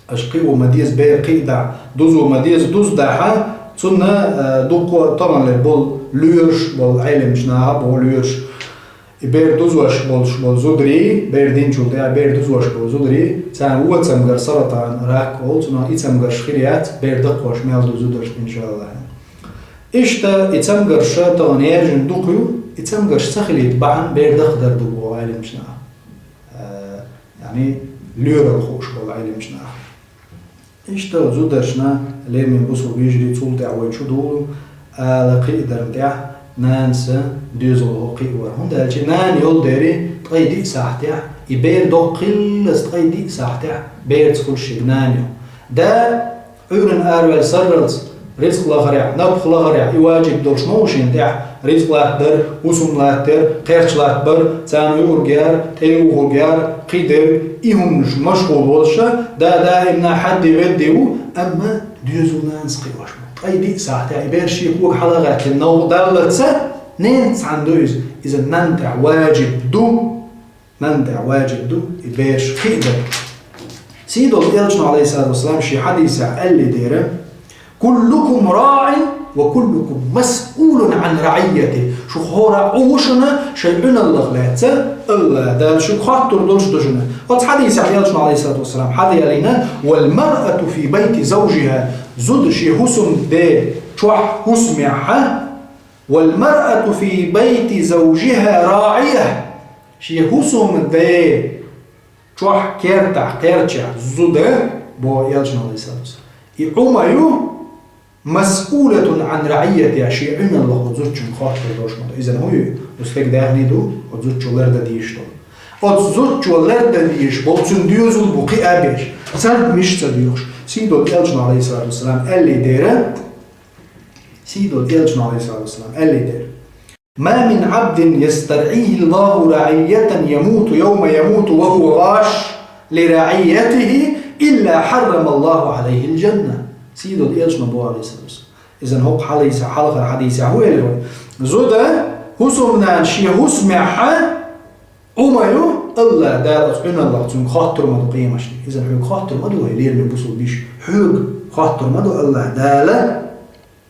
Аша кхио ма-дезза бер кхиадахь, дузо ма-дезза дуздахь, цунна, э, дуккха а таханлера болу лоьраш болу Ӏеламнаха боху лоьраш. И бер дузош болуш болу зударий, бер динчул тӀаьхьа бер дузош болу зударий, царна вон цамгар саратан рак олу, цунах и цамгарш хир яц, бер дакхош мел ду зударшна, иншаАллахӀ. Иштта и цамгарш тахана яьржина дукха ю, и цамгарш ца хилийта бахьана бер дакхадар ду боху Ӏеламнаха. Э, яъни лоьрал хууш болу Ӏеламнаха. Иштта зударшна, лераме бусулба йижарий, цул тӀаьхьа вай чу дулу, ала кхиадарна тӀехь нанас доьзал хӀо кхиавар. ХӀунда аьлча нана йолу дери ткъе диъ сахьтехь, и бер доккхаллас ткъе диъ сахьтехь берца хуьлуш ерг нана ю. Да Ӏуьйранна араваьлла сарралц, рицкъ лахарехь, напха лахарехь, и ваджиб долуш ма ву шена тӀехь, рицкъ латтадар, хӀусам латтар, кхерч латтабар, царна юург яр, тӀе юхург яр, кхидерг, и хӀуманаш машгӀул волуша, да, даимна хьадди-ведди ву, амма доьзал нанас кхиош ма. Ткъе диъ сахьтехь и бер шен кога хьала а гӀаьттина новкъа даллалца, ненан цхьаьна ду иза, иза нанна тӀехь ваджиб ду. Нанна тӀехь ваджиб ду и бераш кхиадар. Сийдолу Элчано, Ӏалайхиссалату вассалам, шен хьадисехь аьллий дера: «Куллукум раӀин ва куллукум масъулун Ӏан раӀийятихи». Шух хӀора Ӏу ву шуна шайн Ӏуьналлах лаьцна, АллахӀ Дала шуьга хоттур долуш ду шуна. Оцу хьадисехь Элчано, Ӏалайхиссалату вассалам, хьадийлина: «Вал маръату фи байти завжиха». Зуда шен хӀусамде чохь хӀусамехь, «Вал маръату фи байти завжиха раӀия». Шен хӀусамде чохь кертахь, кхерчехь зуда, боху Элчано, Ӏалайхиссалату вассалам, и Ӏу ма ю, «масъулатун Ӏан раӀийятиха», шен Ӏуьналлах оцу зудчуьнга хоттур долуш ма ду. Иза хӀун ю? Оцу стеган даьхни ду оцу зудчо лардан дезаш долу. Оцу зудчо лардан дезаш болу цуьнан доьзал бу кхиабеш, царна миша ца доьхуш. Сийдолу Элчано, Ӏалайхиссалату вассалам, аьллий дера, Сийдолу Элчано, Ӏалайхиссалату вассалам, аьллий дера: «Ма мин Ӏабдин ястарӀийхи Аллаху раӀийятан ямуту явма ямуту ва хува гӀаш ли раӀийятихи, илла хьаррама Аллаху Ӏалайхил джанна». Сийдолу Элчано боху, Ӏалайхиссалату вассалам. Иза хӀокху хьалийса, хьалхара хьадисехь хӀун элира вай? Зуда хӀусамнана шен хӀусамехь Ӏу ма ю, АллахӀ Дала оцу Ӏуьналлах цуьнга хоттур ма ду къематдийнахь. Иза хьоьга хоттур ма ду, вай лераме бусулба йиша, хьоьга хоттур ма ду АллахӀ Дала.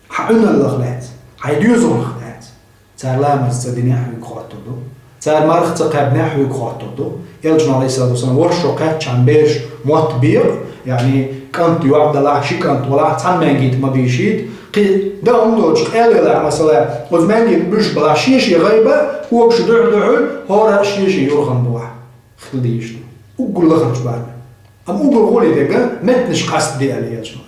Хьан Ӏуьналлах лаьцна, хьайн доьзалах лаьцна. Цара ламаз ца динехь хьоьга хоттур ду. Цара марха ца кхаьбнехь хьоьга хоттур ду. Элчано, Ӏалайхиссалату вассалам, ворхӀ шо кхаьччахьана бераш мотт бекъа, яъни кӀант йоӀ далахь, ши кӀант валахь, цхьана маьнгита ма бийшийта. Кхин, дан хӀума доцуш къел елахь, масала, оцу маьнгита буьжуш балахь, шен-шен гӀайба, когаш дуьхьал-дуьхьал, хӀора а шен-шен юрхана бохь. Хила дезаш ду. Уггар лахарчу барамехь. Амма уггар гӀоле дерг меттанаш къастаде аьлла Элчано.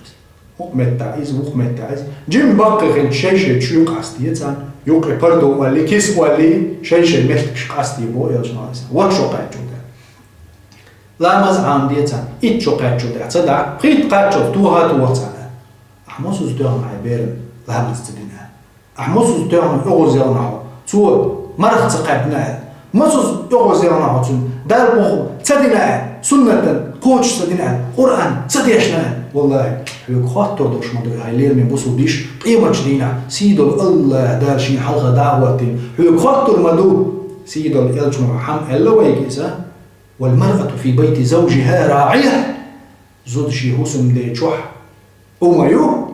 ХӀокху меттехь иза, вукху меттехь иза. Жимма баккхий хилча, шай-шай чоь къастае царна. Юккъе пардо олий, киса олий, шай-шай меттигаш къастае боху Элчано. ВорхӀ шо кхаьчча тӀе. Ламаз Ӏамаде царна. Итт шо кхаьчча тӀе ца дахь, пхийтта кхаччалц тоха а тоха царна. Ахьа мосазза тоьхна хьайн берана ламаз ца дина? Ахьа мосазза тоьхна оьгӀаз яхна хьо? Цо марха ца кхаьбна аьлла. Мосазза оьгӀаз яхна хьо цуьнан? Дала боху ца дина аьлла. Суннатан кхочуш ца дина аьлла. Къуръан ца дешна аьлла. Валлахи, хьоьга хоттур долуш ма ду, хьайн лераме бусулба йиша, къематчу дийнахь сийдолу АллахӀ Дала шена хьалха дӀа а хӀоттийна. Хьоьга хоттур ма ду. Сийдолу Элчано хьан аьлла вайга иза: «والمرأة في بيت زوجها راعية». Зуда шен хӀусамден чохь Ӏу ма ю,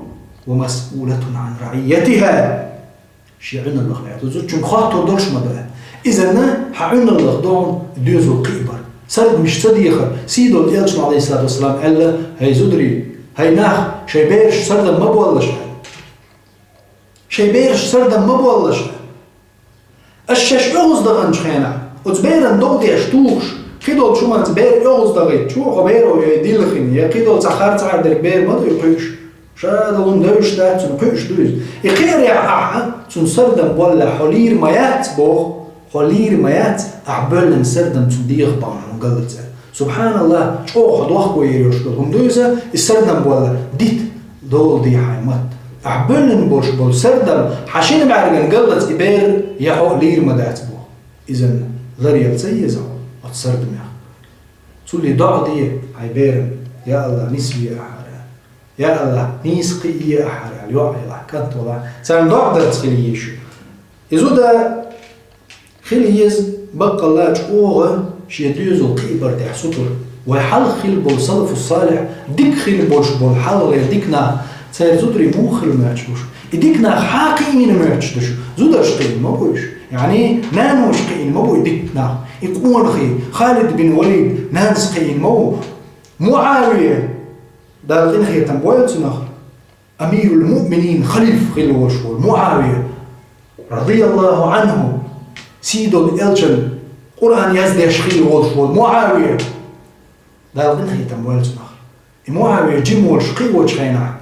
«ومسؤولة عن رعيتها». Шен Ӏуьналлах лаьцна. Зудчуьнга хоттур долуш ма ду. Иза-м хьан Ӏуьналлах ду хьуна доьзал кхиабар. Сардамаш ца дехар. Сийдолу Элчано, Ӏалайхиссалату вассалам, аьлла: «ХӀай зударий, хӀай нах, шайн бераш сардам ма боллаш», аьлла. «Шайн бераш сардам ма боллаш», аьлла. Аш шаьш оьгӀаз даханчу хенахь, оцу беран дов деш тухуш, кхидолчу хӀуманца бер оьгӀаз дахийтича, хьо беро я дилхина, я кхидолу цхьа харцахьара дерг бер ма ду и кхуьуш. Ша долу хӀума девзаш дац цунна, кхуьуш ду иза. И кхиарехь ахьа цунна сардам боллехь, хьо лийр ма яц боху, хьо лийр ма яц, ахьа боьллина сардам цунна дегӀах бахьана хьуна галлалц аьлла. СубхьаналлахӀ, чӀогӀа хьо дохко йийр йолуш долу хӀума ду иза, и сардам болла дита долу дехьа мотт. Ахьа боьллина болуш болу сардам хьан шина бӀаьргана галлалц и бер я хьо лийр ма дац боху. Иза ларъяла ца еза хьо оцу сардамех. Цуьнан доӀа де хьайн берана: «Я АллахӀ, нисве ахьара». «Я АллахӀ, нийса кхиае ахьара», аьлла, йоӀ елахь, кӀант валахь, царна доӀа дарца хила еза шу. И зуда хила еза баккъалла чӀогӀа шен доьзал кхиабар тӀехь сутара. Вай хьалха хилла болу салафу салихь, дика хилла болуш болу хьалхалера дика нах, церан зударий муха хила моьттуш бу шу? И дика нах хьан кхиийна моьттуш ду шу? Зударша кхиийна ма бу уьш. Яъни, наноша кхиийна ма бу и дика нах. И къонахий, Халид бин Валид, нанас кхиийна ма ву. МуӀавия, Дала къинхетам бойла цунах, амирул муъминин, халифа хилла волуш волу МуӀавия, радияллаху анху, сийдолу элчан Къуръан яздеш хилла волуш волу МуӀавия, Дала къинхетам бойла цунах. И МуӀавия жима волуш кхиочу хенахь,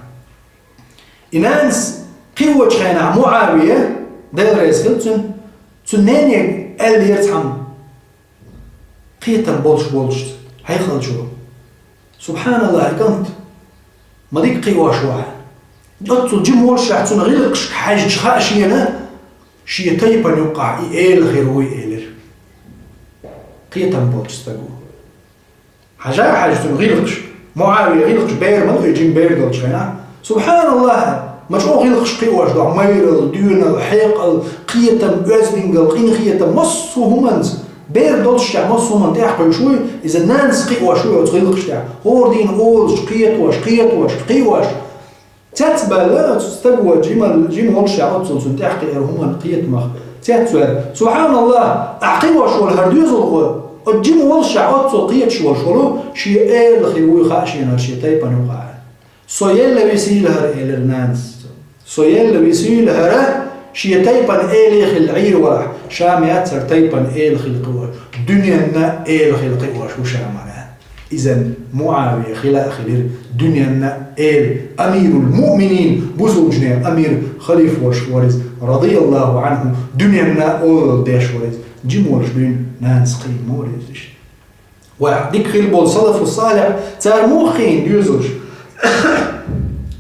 и нанас кхиочу хенахь МуӀавия, Дела реза хила цунна, цу нене аьллера цхьамма, кхетам болуш волчу хьекхалчо: «СубхьаналлахӀ, и кӀант ма дика кхиош ву хьан». Оццул жима волушехь цуьнан гӀиллакхашка хьаьжча хаьа шена, шен тайпана юккъахь и эла хир вуй элира кхетам болчу стага. Хьажа а хьаьжча цуьнан гӀиллакхаш, МуӀавия гӀиллакхаш бер ма ду и жима бер долчу хенахь. СубхьаналлахӀ, ма чӀогӀа гӀиллакхаш кхиош ду хьан: майралла, доьналла, хьекъал, кхетам, оьздангалла, къинхетам, массо а хӀуманца. Бер долчохь массо а хӀуманна тӀехь кхуьуш вуй, иза нанас кхиош вуй оцу гӀиллакхаш тӀехь. ХӀора дийна олуш, кхетош, кхетош, кхиош. Цец баьлла оцу стага, жима, жима волушехь оццул цунна тӀехь кхиаран хӀуманна кхетамах. Цец ваьлла: «СубхьаналлахӀ, ахь кхиош волу хӀара доьзалхо, оцу жима волушехь оццул кхеташ волуш волу, шен эла хир вуй хаьа шена хӀара шен тайпана юкъахь». «Со елла висийла хӀара», — элира нанас. «Со елла висийла хӀара, шен тайпана эла хилла Ӏийр валахь, ша ма яц хӀара тайпана эла хилла кхиош. Дуьненна эла хилла кхиош ву ша ма», — аьлла. Иза МуӀавия хила а хилира дуьненна эла, амирул муъминин, бусулбанийн амир, халифа волуш вара иза, радияллаху анху, дуьненна олалла деш вара иза, жима волуш дуьйна нанас кхиийна ма вара иза иштта. Вай дика хилла болу салафу салихь, цара муха кхиийна доьзалш?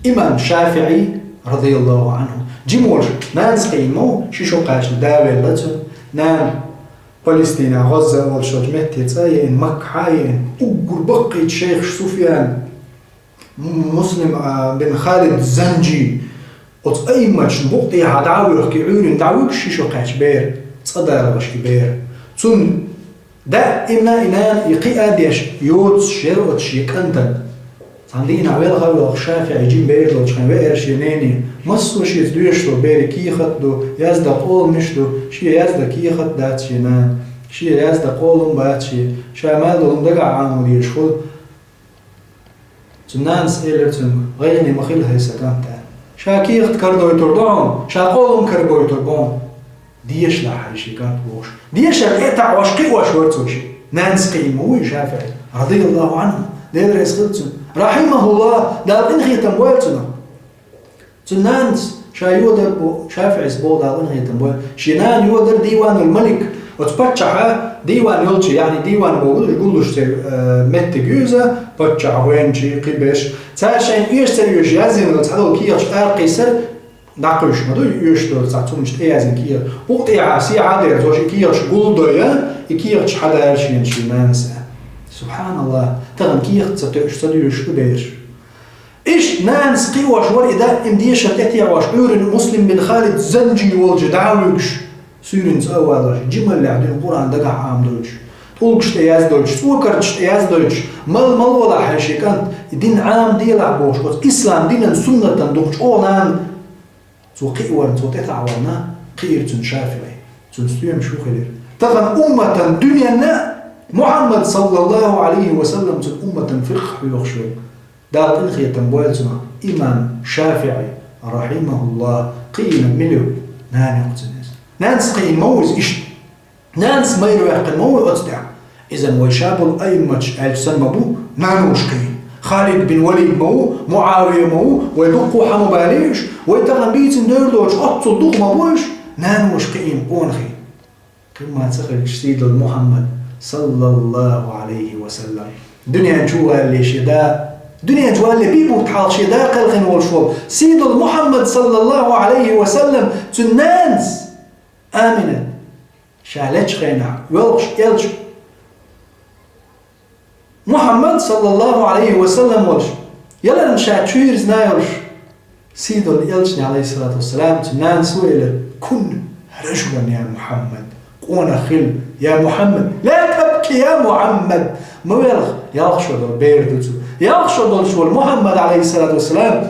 Имам ШафиӀи, радияллаху анху, жима волуш нанас кхиийна ма ву, ши шо кхаьчна да велла цуьнан. Нана Палестина, ГӀазза олуш йолчу метте цӀа а еана, Макка хьа а еана, уггар баккхийчу шайхаш Суфьян, Муслим, а, бин Халид Занжи, оцу аимматашна букъ тӀехьа дӀа а воьхкий, Ӏуьйрина дӀавуьгуш ши шо кхаьчна бер, цӀа далош и бер. Цунна даимна и нана и кхиа а деш, йоцуш яра оцу шен кӀантана. Цхьан дийнахь велха а воьлхуш ШафиӀи жима бер долчу хенахь веара шен нене. Массо а шеца доьшуш долу берийн кехат а ду, яздан къоламаш а ду, шен яздан кехат а дац шен нана. Шен яздан къолам а бац шен. Ша мел долу дагахь Ӏамал еш хуьлу. Цуьнан нанас элира цуьнга: «ГӀайгӀане ма хила хьайн, сан кӀант», – аьлла. «Ша кехат карадойтур ду хьуна, ша къолам карабойтур бу хьуна». «Дешалахь хьайн шен кӀант», – бохуш. Дешар тӀе а таӀош, кхиош вара цо шен. Нанас кхиийна ма вуй ШафиӀи, радияллаху Ӏанху, Дела реза хила цунна, рахьимахуллахӀ, Дала къинхетам бойла цунах. Цуьнан нанас ша йодар бу, ШафиӀис боху, Дала къинхетам бойла, шен нана йодар Диванул Малик. Оцу паччахьа диван йолчу, яъни диван бохург гуллуш церан, э, меттиг ю иза, паччахь, гӀоьнчий, кхиберш. Цара шайна оьшуш ца оьшуш язйина йолу цхьадолу кехаташ аракхиссар, дӀакхуьйсуш ма ду, оьшуш долу цхьа цунна тӀеязйина кехат. Хьукъ тӀехьа сехьа а дера, цо шен кехаташ гулдой, и кехаташ хьадаьлла шена шен нанас. СубхьаналлахӀ, тахана кехат ца тоьуш, ца доьшуш ду бераш. Иштта нанас кхиош вара и даим дешар тӀетеӀош, Ӏуьйранна Муслим бин Халид Занжи волчу дӀа а вуьгуш, суьйранна цӀа а валош, жималлехь дуьйна Къуръан дагахь Ӏамадойтуш, тӀулгаш тӀе яздойтуш, цӀокардаш тӀе яздойтуш, мала-мала валахь хьайн шен кӀант, и дин Ӏамаделахь бохуш, оцу ислам динан суннатан дукха чӀогӀа нана. Цо кхиаварна, цо тӀетаӀаварна, кхиира цуьнан ШафиӀи. Цуьнан стоьмаш хӀун хилира? Тахана умматан, дуьненна Мухьаммад, саллаллаху Ӏалайхи ва саллам, цуьнан умматан фикъхӀ хьоьхуш верг, Дала къинхетам бойла цунах, имам ШафиӀи, рахьимахуллахӀ, кхиийна мила ю? Нана ю-кх цуьнан иза. Нанас кхиийна ма ву иза иштта. Нанас майра ваьккхина ма ву оцу тӀехь. Иза вай ша болу аимматаш аьлча санна ма бу, наноша кхиийна. Халид бин Валид ма ву, МуӀавия ма ву, вай дуккха хьан ма балийша, вай тахана бийцина девр доцуш, оццул дукха ма бу уьш, наноша кхиийна къонахий. Кхин ма ца хилча, сийдолу Мухьаммад, саллаллаху Ӏалайхи ва саллам, дуьнен чу валале шен да, дуьнен чу валале бийбухт хьалха шен да кхелхина волуш волу сийдолу Мухьаммад, саллаллаху Ӏалайхи ва саллам, цуьнан нанас Аминат. Ша лечу хенахь, воьлхуш элча Мухьаммад, саллаллаху Ӏалайхи ва саллам, волуш, яларна ша чуьйрзина йолуш, сийдолу элчане, Ӏалайхиссалату вассалам, цуьнан нанас ву элира: «Кун ражулан, я Мухьаммад». Къонах хила, я Мухьаммад. «Ла табки, я Мухьаммад». Ма велха, ялх шо долу бер ду цуьнан. Ялх шо долуш волу Мухьаммад, Ӏалайхиссалату вассалам,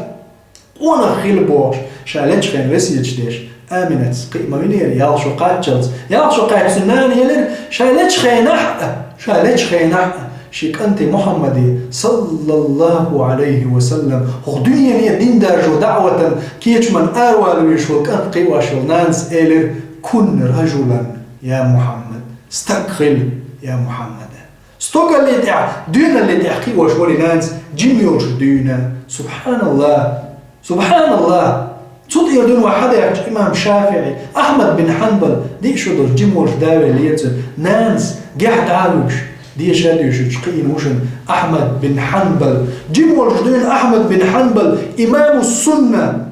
къонах хила бохуш, ша лечу хенахь весеташ деш, Аминатс кхиа ма винера, ялх шо кхаччалц. Ялх шо кхаьчча цуьнан нана элира: «Ша лечу хенахь а, ша лечу хенахь а, шен кӀанте Мухьаммаде, саллаллаху Ӏалайхи ва саллам, хӀокху дуьнене дин даржо даӀватан кечаман аравала везаш волу кӀант кхиош волу нанас элира: „Кун ражулан, я Мухьаммад“, стаг хила, я Мухьаммад». Стогалле тӀехь, доьналле тӀехь кхиош вара и нанас, жима йолуш дуьйна. СубхьаналлахӀ! СубхьаналлахӀ! Цу тӀера дуьйна вай хьадаьхча, имам ШафиӀи, Ахьмад бин Хьанбал, диъ шо долуш жима волуш да веллера цуьнан нанас, гехь дӀа а вуьгуш, деша а доьшуьйтуш кхиийна ву шуна Ахьмад бин Хьанбал. Жима волуш дуьйна Ахьмад бин Хьанбал, имаму сунна,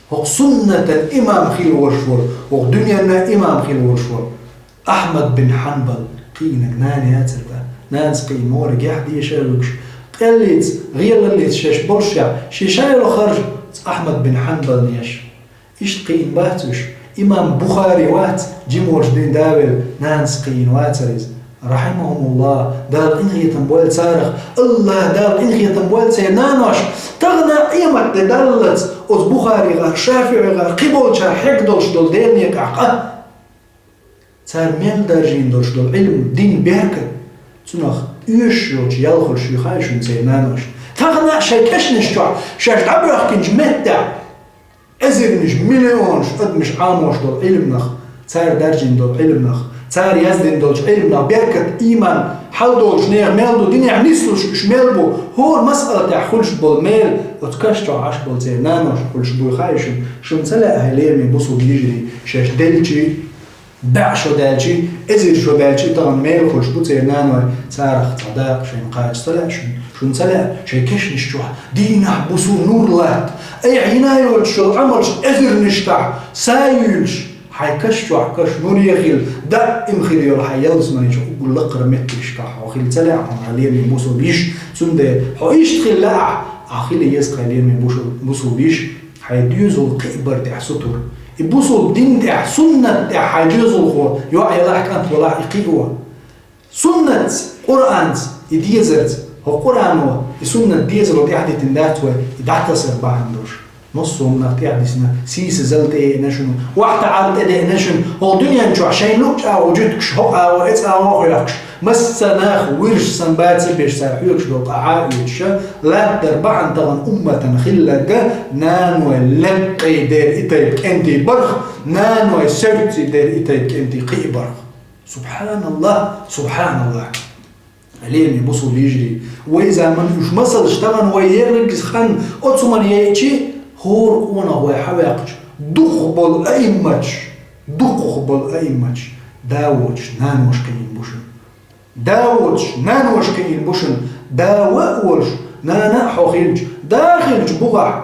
хӀокху суннатан имам хила волуш волу, хӀокху дуьненна имам хила волуш волу. Ахьмад бин Хьанбал кхиийнарг нана яцара тӀаккха. Нанас кхиийна вара гехь деша а вуьгуш, къеллица, гӀелаллица шаьш болушехь, шен ша йолу харжа Ахьмад бин Хьанбална еш. Иштта кхиийна бац уьш. Имам Бухари вац, жима волуш дуьйна да велла, нанас кхиийна вацара иза. РахьимахӀумуллахӀ, Дала къинхетам бойла царах. АллахӀ, Дала къинхетам бойла церан нанош. Тахана къемат де даллалц оцу Бухари гӀар, ШафиӀи гӀар, кхин болчара хьегна долуш долу Делан некъахь къа. Цара мел даржийна долуш долу Ӏилм, дин, беркат, цунах оьшуш йолчу ял хуьлуш ю хаьий шуна церан нанош. Тахана а шайн кешнаш чохь шаьш дӀабоьхкинчу меттехь эзарнаш, миллионаш адамаш Ӏамош долу Ӏилманах, цара даржийна долу Ӏилманах, цара яздина долчу Ӏилманах беркат, ийман хьал долуш нехан мел ду, динехь нислуш уьш мел бу, хӀора масъалатехь хуьлуш болу мел оцу каш чохь Ӏаш болу церан нанош хуьлуш буй хаьий шуна? Шуна ца лаьа, хӀай лераме бусулба йижарий, шаьш делчий, бӀе шо даьлчий, эзар шо даьлчий тахана мел хуьлуш бу церан наной, царах цхьа дакъа шайна кхача ца лаьа шуна? Шуна ца лаьа, шайн кешнаш чохь дийнахь, бусул нур латта, айхьа йина йолчу шул Ӏамалш эзарнашкахь са юьйлуш, хьайн каш чохь каш нур ехила, даим хир йолу хьайн ялсамани чу уггар лакхара меттигашкахь хьо хила ца лаьа хьуна, хьан лераме бусул йиш? Цундела хьо иштта хила лаахь, ахь хила еза, хьай лераме бусул, бусул йиш, хьайн доьзал кхиабар тӀехь сутур. И бусул дин тӀехь, суннат тӀехь хьайн доьзалхо йоӀ ялахь, кӀант валахь, и кхио. Суннатца, Къуръанца, и дезарца ХӀокху Къуръано, и суннат дезало тӀаьхьадитина дац вай, и дӀатасар бахьана долуш. Массо а хӀуманах тӀаьхьадисина, сийсазалла тӀеэна шуна, вахтаӀалла тӀедеана шуна, хӀокху дуьнен чохь шайна луъучу агӀо жуьгташ, хӀокху агӀо, эцу агӀо а хоьхкуш, массанах вирш сан баца беш цара хьоьгуш долу къа хьа а оьцуша, латтар бахьана тахана умматана хилларга, наной леккхий дера и тайпа кӀентий барх, наной севцций дера и тайпа кӀентий кхин а барх. Субханаллах, субханаллах. Лераме бусул лижарий, вай заман уьш масалш тахана вай ерриг хан оцу хӀуманна яйчи, хӀора къонах вай хьаваьккхича, дукхах болу аимматаш, дукхах болу аимматаш да воцуш, нанош кхиийна бу шуна. Да воцуш, нанош кхиийна бу шуна. Да ва а волуш, нана а хьо хилча, да хилча бухахь.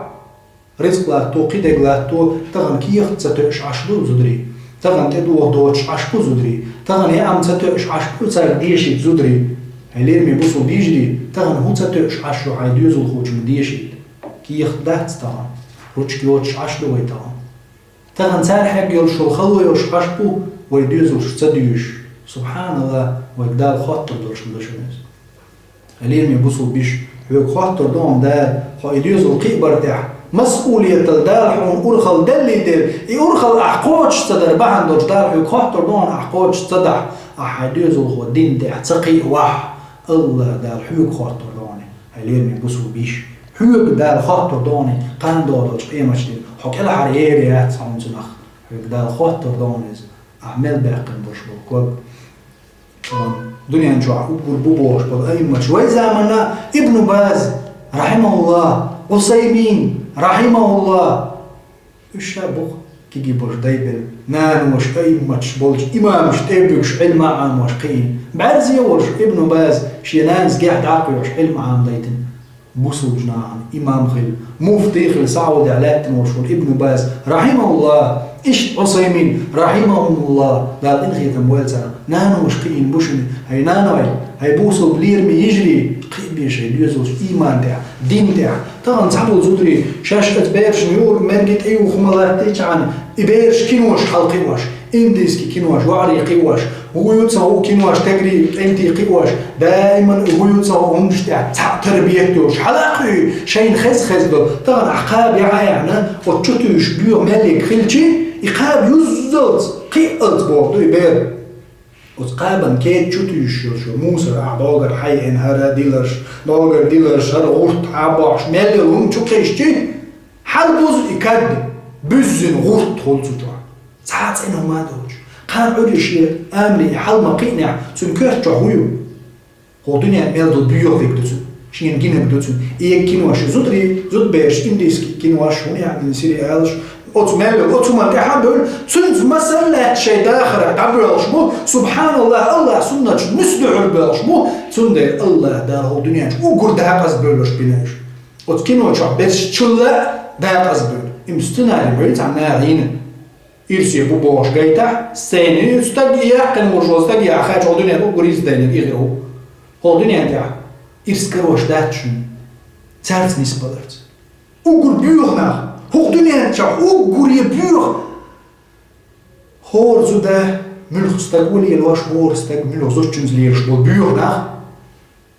Рицкъ латто, кхидерг латто, тахана кехат ца тоьуш Ӏаш ду зударий, тахана тӀедогӀа доцуш Ӏаш бу зударий, тахана яам ца тоьуш Ӏаш бу цаьрга дешийта зударий. Хьай лераме бусул лижарий, тахана хӀун ца тоьуш Ӏаш ю хьайн доьзалхочунна дешийта? Кехат дац тахана, ручка йоцуш Ӏаш ду вай тахана. Тахана цара хьегна йолуш йолу хало йолуш Ӏаш бу вай доьзалш ца дуьйш. Субханаллах, вайга Дала хоттур долуш ма ду шуна иза. Лераме бусул биш, хьоьга хоттур ду хьуна Дала, хьо и доьзал кхин а бара тӀехь, масъулиятал Дала хьуна урхалла деллий дела, и урхалла ахь кхочуш ца дар бахьана долуш Дала хьоьга хоттур ду хьуна, ахь кхочуш ца дахь, ахь хьайн доьзалхо дин тӀехь ца кхиавахь, Аллах Дала хьоьга хоттур ду хьуна, хьай лераме бусул биш. Хьоьга Дала хоттур ду хьуна, кхана догӀу долчу къематдийнахь, хьо кӀелхьара ер яц хьуна цунах, хьоьга Дала хоттур ду хьуна иза, ахь мел баьккхина болуш болу ког. Дуьнен чохь уггар бу бохуш болу аимматаш вай заманна Ибн Баз, рахьимахуллах, Усаймин, рахьимахуллах. Уьш ша бух киги болуш дайбелла, нанош аимматаш болчу имамаш тӀе а буьгуш, Ӏилма а Ӏамош кхиийна. БӀаьрзе а волуш Ибн Баз шен нанас гехь дӀа а кхоьхьуш, Ӏилма Ӏамадайтина. Бусулбачу нахана имам хилла, муфтий хилла Саудехь лаьттина волуш волу Ибн Баз, рахьимахуллах, иштта Усаймин, рахьимахумуллах, Дала къинхетам бойла царна, нанош кхиийна бу шуна, хьай наной, хьай бусулба лераме йижарий, кхиабе шайн доьзалш иман тӀехь, дин тӀехь. Тахана цхьаболу зударий, шаьш оцу берашна юург, мерг тӀеюху ма латтийчхьана, и бераш кинош хьалакхиош, индийский кинош, йоӀарий кхиош, хӀун ю ца хуу кинош, тегри кӀентий кхиош, даиман хӀун ю ца хуу хӀуманаш тӀехь цхьаъ тарбият йолуш, хьала а кхуьуьйту, шайна хеза-хеза долу. Тахана ахь кхаба яхьа а яхьна, оцу чу туьйсуш боьха меллиг хилчи, и кхаба юззалц, кхиъалц боху ду и бер. Оцу кхабан кеда чу туьйсуш йолуш йолу мусор, ахь догара хьайина хӀара диларш, догара диларш, хӀара гӀурт хьа а бохьуш, мел йолу хӀума чу кхишчи, хьалабузу и кад, буьззина гӀурт хуьлу цу чохь. Цхьа а цӀена хӀума а доцуш, кхана Ӏуьйре шен амале и хьал ма кхиънехь, цуьнан коьрта чохь хӀун ю? ХӀокху дуьненна мел долу боьха верг ду цуьнан, шена гинарг ду цуьнан. И кинош, зударий, зудабераш, индийский кинош, хӀун яхьа сериалаш, оцу мел йолу, оцу хӀуманна тӀаьхьа а бевлла, цуьнца масал лаьцна шайн дахарехь дӀабоьлхуш бу, субханаллах, Аллах суннаташ нуьцкъадуьйхьар боьлхуш бу, цундела Аллах Дала хӀокху дуьнен чу уггар дакъаза бевлларш бина уьш. Оцу кино чохь берш чулла а дакъаза бевлла. Им сценарий бевлла цхьана наха йина. Ирсе бу бохуш гайтахь, сцени стаг и яьккхина волуш волу стаг яхьа хачо дуьнен уггар ирс дайнарг и хир ву. ХӀокху дуьнен тӀехь ирс карош дац шуна цаьрца нисбаларца. Уггар боьха нах, хӀокху дуьнен чохь уггаре боьха. ХӀора зуда муьлхха стаг ву лелош, хӀора стаг муьлхха зудчуьнца лелаш болу боьха нах.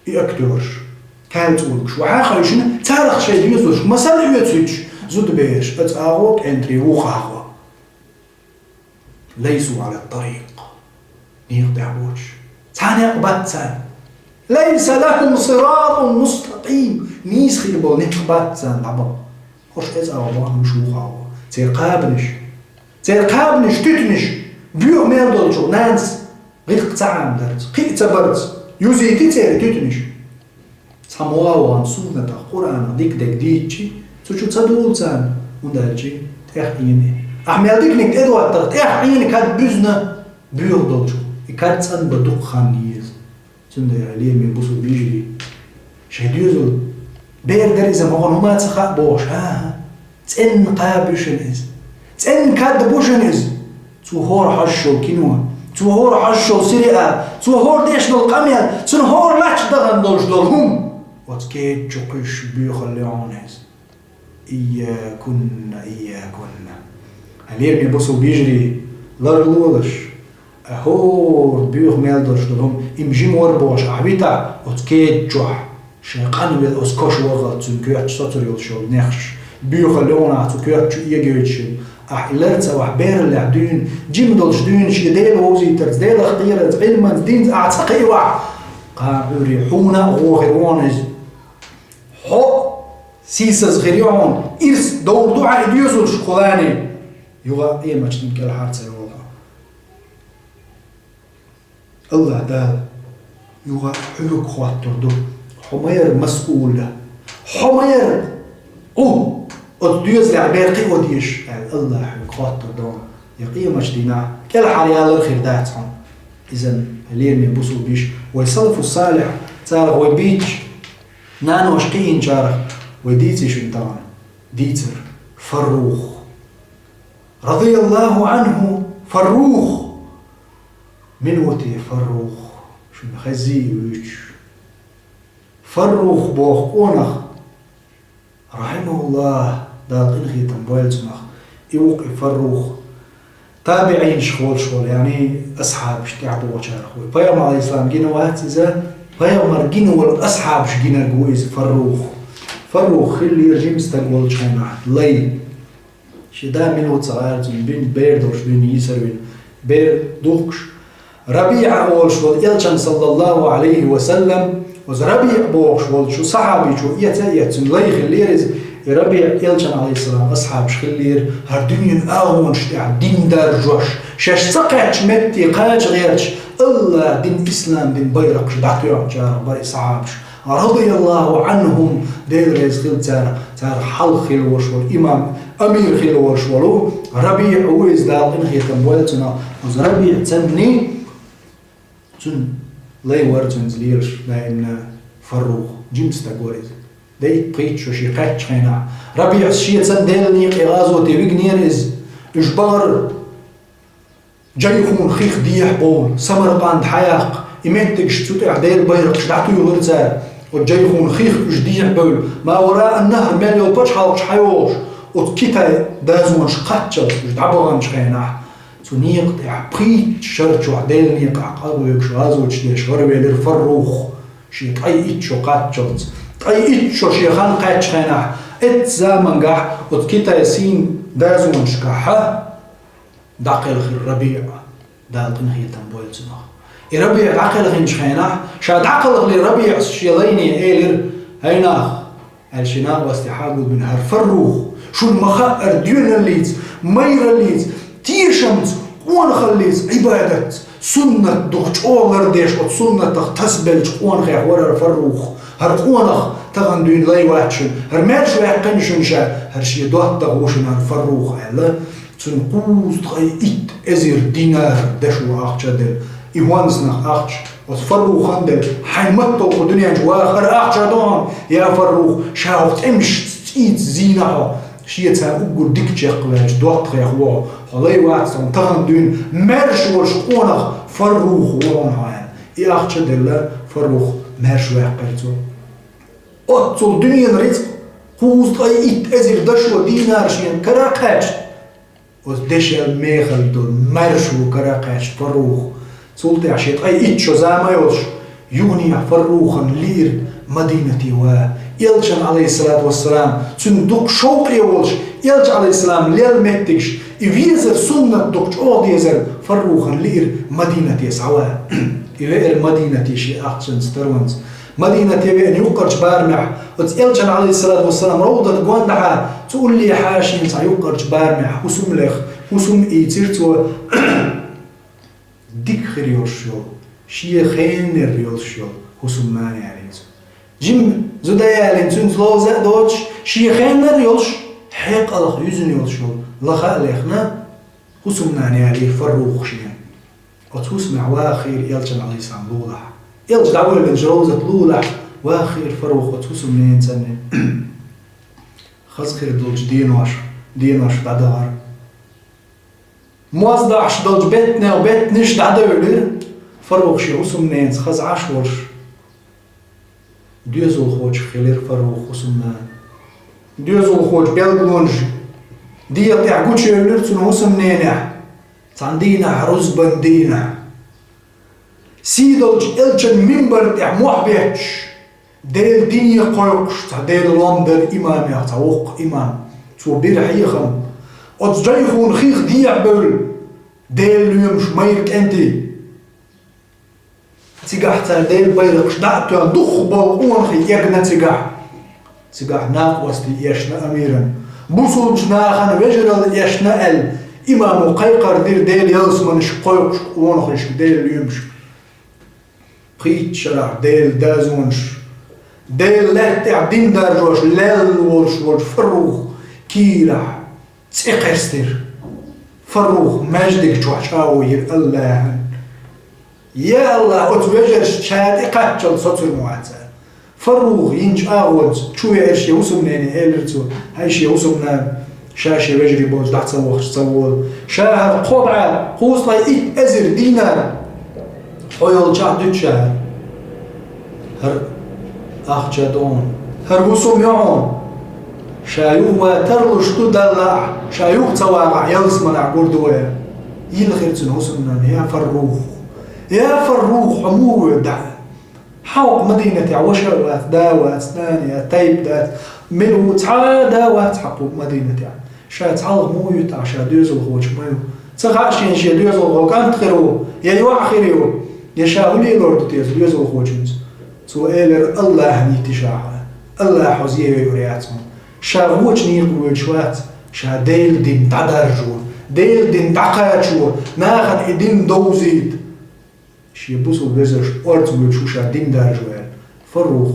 И актёрш, каьлца ургаш, вахьа а хевшина, царах шайн доьзалш масал оьцуьйтуш, зудабераш, оцу агӀо, кӀентарий вукху агӀо. Лайсу Ӏала ттарикъ. Некъа тӀехь боцуш. Цхьа некъ бац царна. Лайса лахум сиратун мустакъим. Нийса хир болу некъ бац царна дӀабаха. ХӀорш оцу агӀо бахана, уьш вукху агӀо. Церан кхабанаш. Церан кхабанаш, туьтанаш. Боьха мел долчух нанас гӀиллакх ца Ӏамадарца, кхиъ ца барца, юзийти церан туьтанаш. Цхьа мо а вахана суннатах, Къуръанах дика дерг дийцчи, цу чу ца дугӀу царна, хӀунда аьлча тӀех Ӏийна. Ахь мел диканиг тӀедоттарх, тӀех Ӏийна кад буьзна боьха долчух, и кад цӀанбан дукха хан еза. Цундела, лераме бусулба йижарий, шайн доьзал бер дара иза, ма хӀума ца хаьа бохуш, хӀа-хӀа. ЦӀенна кхаба бу шуна иза. ЦӀенна кад бу шуна иза. Цо хӀора хьожуш йолу кино, цо хӀора хьожуш йолу сериал, цо хӀора деш долу къамел, цунна хӀора лач дахана долуш долу хӀума. Оцу кеда чу кхуьйсуш боьхалла ю хьуна иза. Ийякунна, ийякунна. Хьан лераме бусулба йижарий, ларлолаш, а хӀора боьха мел долуш долу хӀума, им жима вара бохуш ахь витахь оцу кеда чохь. Шайн къанвелла оцу кош вахалц цуьнан коьртачу соцур йолуш йолу нехаш, боьхалла йогӀу нах цу коьрта чу эгайойтуш хилла. Ахь и лар ца вахь, бераллехь дуьйна, жима долуш дуьйна шен Дела вовзийтарца, Делах кхерарца, Ӏилманца, динца ахь ца кхиавахь, кхана Ӏуьйре хьуна а гӀо хир ву хьуна иза. Хьо сийсаза хир ю хьуна, ирс довр ду хьан и доьзалш кхулани, юха а къематдийнан кӀелхьара ца йолу хьо. АллахӀ Дала юха а хьоьга хоттур ду: «Хьо ма яра масъул, хьо ма яра Ӏу, оцу доьзалехь бер кхио дезаш», аьлла, АллахӀ хьоьга хоттур ду. Я къематдийнахь кӀелхьара ялар хир дац хьуна. Иза лераме бусулба йиша, вай салафу салихь, царах вай бийцича, наноша кхиинчарах вай дийцича шуна тахана, дийцар Фаррух. Радияллаху анху Фаррух. Мила ву те Фаррух? Шуна хезий вуьйцуш? Фаррух боху къонах, рахьимахуллахӀ, Дала къинхетам бойла цунах, и ву-кх и Фаррух. ТабиӀинашх волуш волу, яъни асхьабаш тӀехь бохучарах ву. Пайхамар, Ӏалайхиссалам, гина вац иза, пайхамар гина волу асхьабаш гинарг ву иза Фаррух. Фаррух хиллера жима стаг волчу хенахь, лай. Шен да мила ву ца хаьара цунна, бин бер долуш дуьйна йийсар вина. Бер духкуш, РабиӀа олуш волу элчан, саллаллаху Ӏалайхи ва саллам, оцу РабиӀ бохуш волчу сахьабичо эца а эца, цуьнан лай хиллера иза. И РабиӀ элчан, Ӏалайхиссалам, асхьабаш хиллера, хӀара дуьненан агӀонаш тӀехь дин даржош, шаьш ца кхаьччу метте кхача гӀерташ, АллахӀ дин, ислам дин байракхаш дӀатоьхначарах бара и сахьабаш. Радияллаху анхум, Дела реза хила царах, царах хьалха хилла волуш волу имам, амир хилла волуш волу РабиӀ ву иза, Дала къинхетам бойла цунах. Оцу РабиӀ цанний, цуьнан лай вара цуьнца лелаш, даимна Фаррух, жима стаг вара иза. Дай-, пхийтта шо шен кхаьччу хенахь, РабиӀас шен цан Делан некъе гӀазоте вигнера иза. Уьш бахара Джайхун хих дехьа бовла, Самаркъанд хьаяккха, и меттигаш цу тӀехь Делан байракхаш дӀатуьйхира цара. Оцу Джайхун хих уьш дехьа бевлла, ма вара ан-Нахр мел йолу пачхьалкхаш хьайогӀуш, оцу Китай дазонаш кхаччалц уьш дӀабаханчу хенахь, цу некъа тӀехь пхийтта шар чохь Делан некъахь къа а гӀоьгуш, гӀазоташ деш гӀаравелира Фаррух, шен ткъе итт шо кхаччалц. Ткъе итт шо шен хан кхаьччу хенахь, эццу замангахь оцу Китай сийна дазонашкахь дӀакхелхира РабиӀ, Дала къинхетам бойла цунах. И РабиӀ дӀакхелхинчу хенахь, ша дӀакхалхале РабиӀас шен лайне элира: «ХӀай нах, — аьлла, шен накъостий хьагулбина, — хӀара Фаррух, шуна ма-хаъара доьналлица, майраллица, тешамца, къонахаллица, Ӏибадатца, суннат дукха чӀогӀа лардеш, оцу суннатах тасабеллачу къонахех вара хӀара Фаррух. ХӀара къонах тахана дуьйна лай вац шуна, хӀара маьрша ваьккхина шуна ша, хӀара шен доттагӀа ву шуна хӀара Фаррух», — аьлла. Цунна кхузткъе итт эзар динар дашо ахча делла. И хӀонсанах ахча оцу Фаррухана делла. Хьайн матто кху дуьнен чу ваха хӀара ахча ду хьуна, я Фаррух, ша хӀокху тӀемаш цӀийца зийна хьо. Шеца уггар дика чекхваьлча доттагӀех ву хьо. Хьо лай вац тахана, тахана дуьйна маьрша волуш къонах Фаррух ву хьуна хьо, аьлла. И ахча делла, Фаррух маьрша ваьккхира цо. Оццул дуьненан рицкъ, кхузткъе итт эзар дашо динар шен кара а кхаьчна, оцу дешал мехала долу маьрша ву кара а кхаьчна Фаррух. Цул тӀаьхьа шен ткъе итт шо зама йолуш, юханехьа Фаррухана лиира Мадинате ван. Элчан, Ӏалайхиссалату вассалам, цуьнан дукха шовкъе волуш, Элча, Ӏалайхиссалам, лелла меттигаш, и везар, суннат дукха чӀогӀа дезар, Фаррухана лиира Мадинате схьаван. И веара Мадинате шен ахчанца, таронца. Мадинате веана юккъерчу барамехь, оцу Элчан, Ӏалайхиссалату вассалам, ровдат гондахьа, цу уллехьа шена цхьа юккъерчу барамехь хӀусам леха, хӀусам ийцира цо. Дика хир йолуш йолу, шен хенара йолуш йолу хӀусамнана, аьлла цо. Жима зуда ялийна, цуьнца ловза а доцуш, шен хенара йолуш, хьекъалх юьзна йолуш йолу лаха а лехна, хӀусамнана ялийра Фаррухах шена. Оцу хӀусамехь вахийра Элчан, Ӏалайхиссалам, лулахь. Элча дӀавоьллинчу ровзат лулахь вахийра Фаррух оцу хӀусамненацанна. Хаза хир долчу денош, денош дӀадахара. Моздахьаш долчу беттанел беттанаш дӀадевлира, Фаррух шен хӀусамненца хаза Ӏаш волуш. Доьзалхочух хилира Фаррух хӀусамнана. Доьзалхочун билгалонаш дегӀа тӀехь гучуевлира цуьнан хӀусамненехь, цхьана дийнахь, рузбан дийнахь. Сий долчу Элчан минбар тӀехь мохь бетташ, Делан дине кхойкхуш цхьа Делан лом дара имамех, цхьа воккха имам. Цо бира хьехам. Оцу Джайхун хих дехьабевлла, Делан лоьмаш майра кӀентий. Цигахь цара Делан байракхаш дӀа а тоьхна, дукхахболу къонахий эгна цигахь. Цигахь накъостий эшна амиран. Бусулбачу нахана вежаралла эшна аьлла, имамо кхайкхар дира Делан ялсаманаш кхойкхуш къонахашка Делан лоьмаш. Пхийтта шарахь Делан дозанаш, Делан лаьтта тӀехь дин даржош лелла волуш волчу Фаррух кийрахь цӀе кхерстира. Фаррух маьждиг чохь чӀагӀо йира АллахӀана: «Я АллахӀ, оцу вежарша ша тӀекхаччалц соцур ма вац». Фаррух йинчу агӀонца чу веара шен хӀусамнене, элира цо: «ХӀай, шен хӀусамнана, ша шен вежарий боцуш дӀа ца вахча ца волу. Ша хӀара кхо бӀе кхузткъе итт эзар динар хьо йолчохь дуьту ша хӀара». «ХӀара ахча ду хьуна, хӀара хӀусам ю хьуна. Ша юха ван тарлуш ду, Далла ахь, ша юха ца вагӀахь, ялсаманахь гур ду вай». Йилхира цуьнан хӀусамнана: «Я Фаррух, я Фаррух, хьо муха воьду дӀа? Хьан хӀокху Мадинатехь ваша а вац, да а вац, нана а, тайпа дац, мила ву, цхьа а да а вац хьан кху Мадинатехь. Ша цхьалха муха юьту ахь, ша доьзалхочух ма ю. Ца хаьа шена шен доьзалхо кӀант хир ву, я йоӀ хир ю, я ша хӀун лелор ду те иза доьзалхочуьнца?» Цо элира: «АллахӀана йитина ша хьо, АллахӀа хьо зен йойур яц хьуна. Ша вочу некъа воьдуш вац, ша Делан дин дӀадаржо, Делан дин дӀакхачо, нахана и дин довзийта. Шен бусулба вежаршна орца воьдуш ву ша дин даржо», — аьлла, Фаррух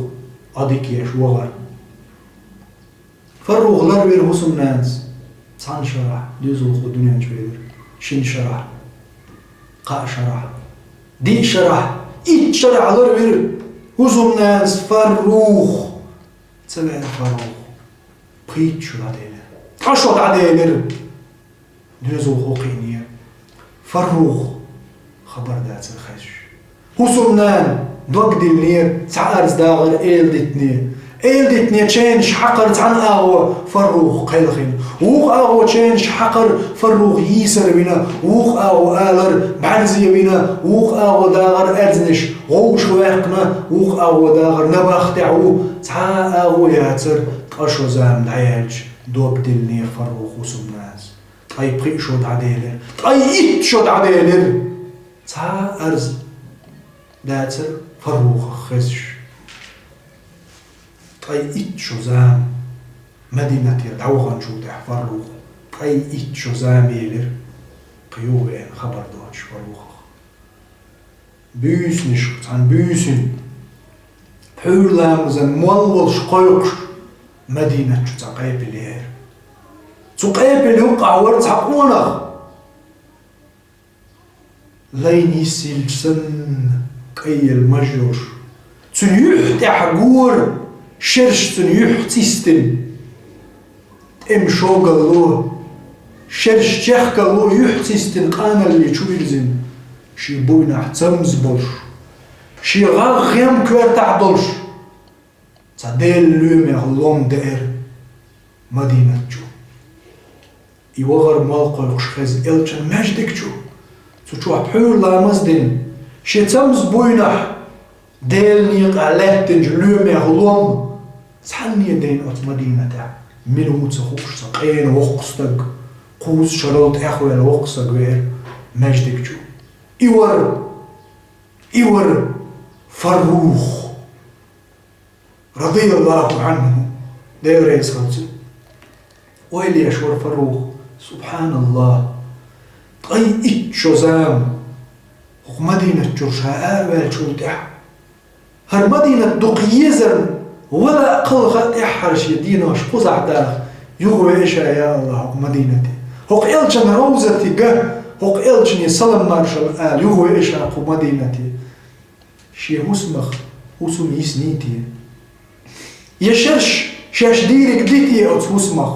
Ӏодика еш вахара. Фаррух ларвира хӀусамнанас цхьана шарахь, доьзалхо дуьнен чу велира, шина шарахь, кхаа шарахь, диъ шарахь, итт шарахь ларвира хӀусамнанас Фаррух. Ца веана Фаррух пхийтта шо дӀаделира. Ткъа шо дӀаделира. Доьзалхо кхиънера. Фаррух хабар дацара хезаш. ХӀусамнана дог диллинера, цхьа арз дагӀара эладитане. Эладитане ченаш хьакхара цхьана агӀо Фаррух кхелхина. Вукху агӀо ченаш хьакхара Фаррух йийсар вина, вукху агӀо алар бӀаьрзе вина, вукху агӀо дагӀара аьрзнаш гӀовгӀаш ваьккхина, вукху агӀо дагӀара набахтехь ву, цхьа а агӀо яцара, ткъа шо зама дӀаяьлча, дог диллинера Фаррух хӀусамнанас. Ткъе пхиъ шо дӀаделира. Ткъе итт шо дӀаделира. Цхьа а арз дацара Фаррухах хезаш. Ткъе итт шо зама Мадинатера дӀаваханчул тӀаьхьа Фаррух ткъе итт шо зама елира, кхин юха веана хабар доцуш Фаррухах. Буьйсанаш, цхьана буьйсина, пхьуьйра ламазан молла волуш кхойкхуш, Мадинат чу цхьа къепила яра. Цу къепилан юккъахь вара цхьа къонах. Лайн йисйиллича санна, кӀайъелла маж йолуш, цуьнан юьхь тӀехь гора, шерш цуьнан юьхь цистина. ТӀеман шогалло, шерш чехкалло юьхь цистина къаналле чу вирзина, шен буйнахь цамза болуш, шен гӀагӀ гӀем коьртахь долуш, цхьа Делан лоьмех лом деара Мадинат чу. И вахара молла кхойкхуш хезна элчан маьждиг чу. Цу чохь пхьуьйра ламаз а дина, шен цамза буйнахь Делан некъахь лаьттинчу лоьмех лом цхьанне дайна оцу Мадинатехь, мила ву ца хууш, цхьа къена воккха стаг, кхузткъа шарал тӀехвелла воккха стаг веара маьждиг чу. И вара, и вара Фаррух, радияллаху анху, Дела реза хуьлда цунна. Ойла еш вара Фаррух: «СубхьаналлахӀ, ткъе итт шо зама хӀокху Мадинат чуьра ша араваьллачул тӀаьхьа, хӀара Мадинат дукха езарна, вала а, кхалха а тӀаьххьара шен денош кхузахь даха, юхавеа ша, я АллахӀ, хӀокху Мадинате. ХӀокху элчан ровзате ган, хӀокху элчане салам-маршалла ала, юхавеа ша кху Мадинате». Шен хӀусамах хӀусам йисний те? Я шерш шаьш дийриг дий те оцу хӀусамах?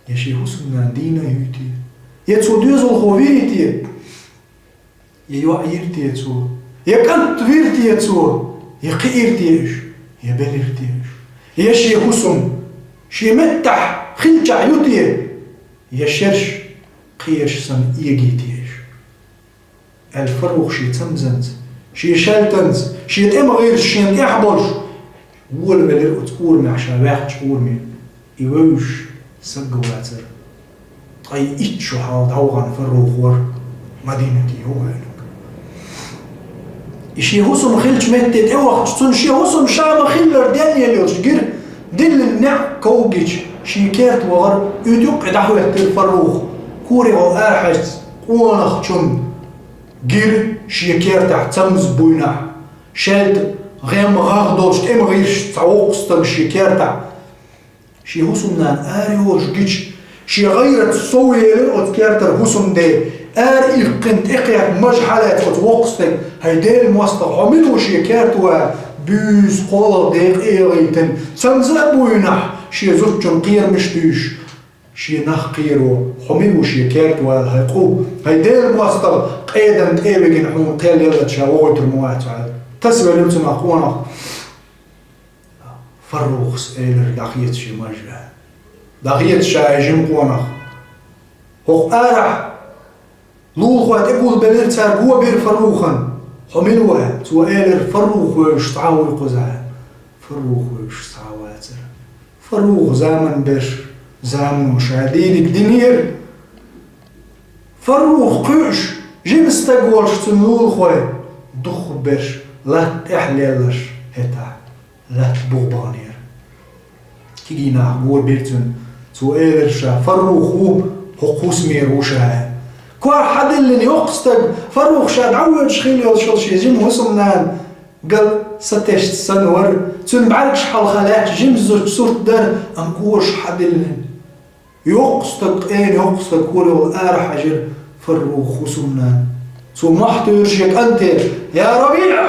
Я шен хӀусамнана дийна а юй те? Я цо доьзалхо вирий те? Я йоӀ йира те цо? Я кӀант вира те цо? Я кхиира те уьш? Я белира те уьш? Я шен хӀусам шен меттахь хиллачохь ю те? Я шерш кхераш санна эгий те уьш? Аьлла, Фаррух шен цамзанца Шен шаьлтанца, шен тӀеман гӀирсаца шена тӀехь болуш, волавелира оцу урамехь, ша ваьхначу ураме. И вевзаш саг вацара. Ткъа и итт шо хьалха дӀавахана Фаррух вара Мадинате йогӀуьйтуш. И шен хӀусам хиллачу метте тӀевахча, цунна шен хӀусам ша ма-хиллара денъелла йолуш гира, диллина неӀ ков гича, шен керта вахара, уьйтӀа юккъе дӀахӀоьттира Фаррух. Корехула арахьаьжча, къонахчунна гира шен кертахь цамза буйнахь, шаьлта гӀем-гӀагӀ долчу тӀеман гӀирсаца цхьа воккха стаг шен кертахь. Шен хӀусамнана ара йолуш гича, шен гӀайрат сов елира оцу кертара хӀусамде, ара иккхина тӀекхетта маж хьалаьцна оцу воккхачу стага: «ХӀай Делан мостагӀа, хьо мила ву шен керта ван?» Буьйса кхоалгӀа декъа а яхийтина, цамза а буйнахь, шен зудчун кхерамаш а дуьйцуш, шен нах кхеро: «Хьо мила ву шен керта ван, хӀай къу, хӀай Делан мостагӀа, къедан тӀе а вигина хьуна кхел яллалц ша вогӀуьйтур ма вац хьо?» Тасавелира цунах къонах. Фаррухас элира: «ДӀахеца шен маж». ДӀахеца ша и жима къонах. ХӀокху арахь лулахой тӀегулбелира, цара го бира Фаррухана: «Хьо мила ву?» Цо элира: «Фаррух вевзаш цхьа а вуй кхузахь». Фаррух вевзаш цхьа а вацара. Фаррух заман берш, замано ша дийриг динера. Фаррух кхуьуш, жима стаг волуш цуьнан лулахой, дукхахберш латта тӀехь лелларш хӀетахь, латта буха баханера. Кегий нах го бира цуьнан. Цо элира ша: «Фаррух ву, хӀокху хӀусамера ву ша», – аьлла. Корта хьадиллина йоккха стаг, Фаррух ша дӀавоьдуш хилла йолуш йолу шен жима хӀусамнана гал сатесча санна вара. Цуьнан бӀаьргаш хьалха лаьтташ жима зудчун сурт дара, амма корта хьадиллина. Йоккха стаг, къена йоккха стаг, корехула арахьаьжира Фаррухан хӀусамнана. Цо мохь туьйхира шен кӀанте: «Я РабиӀа!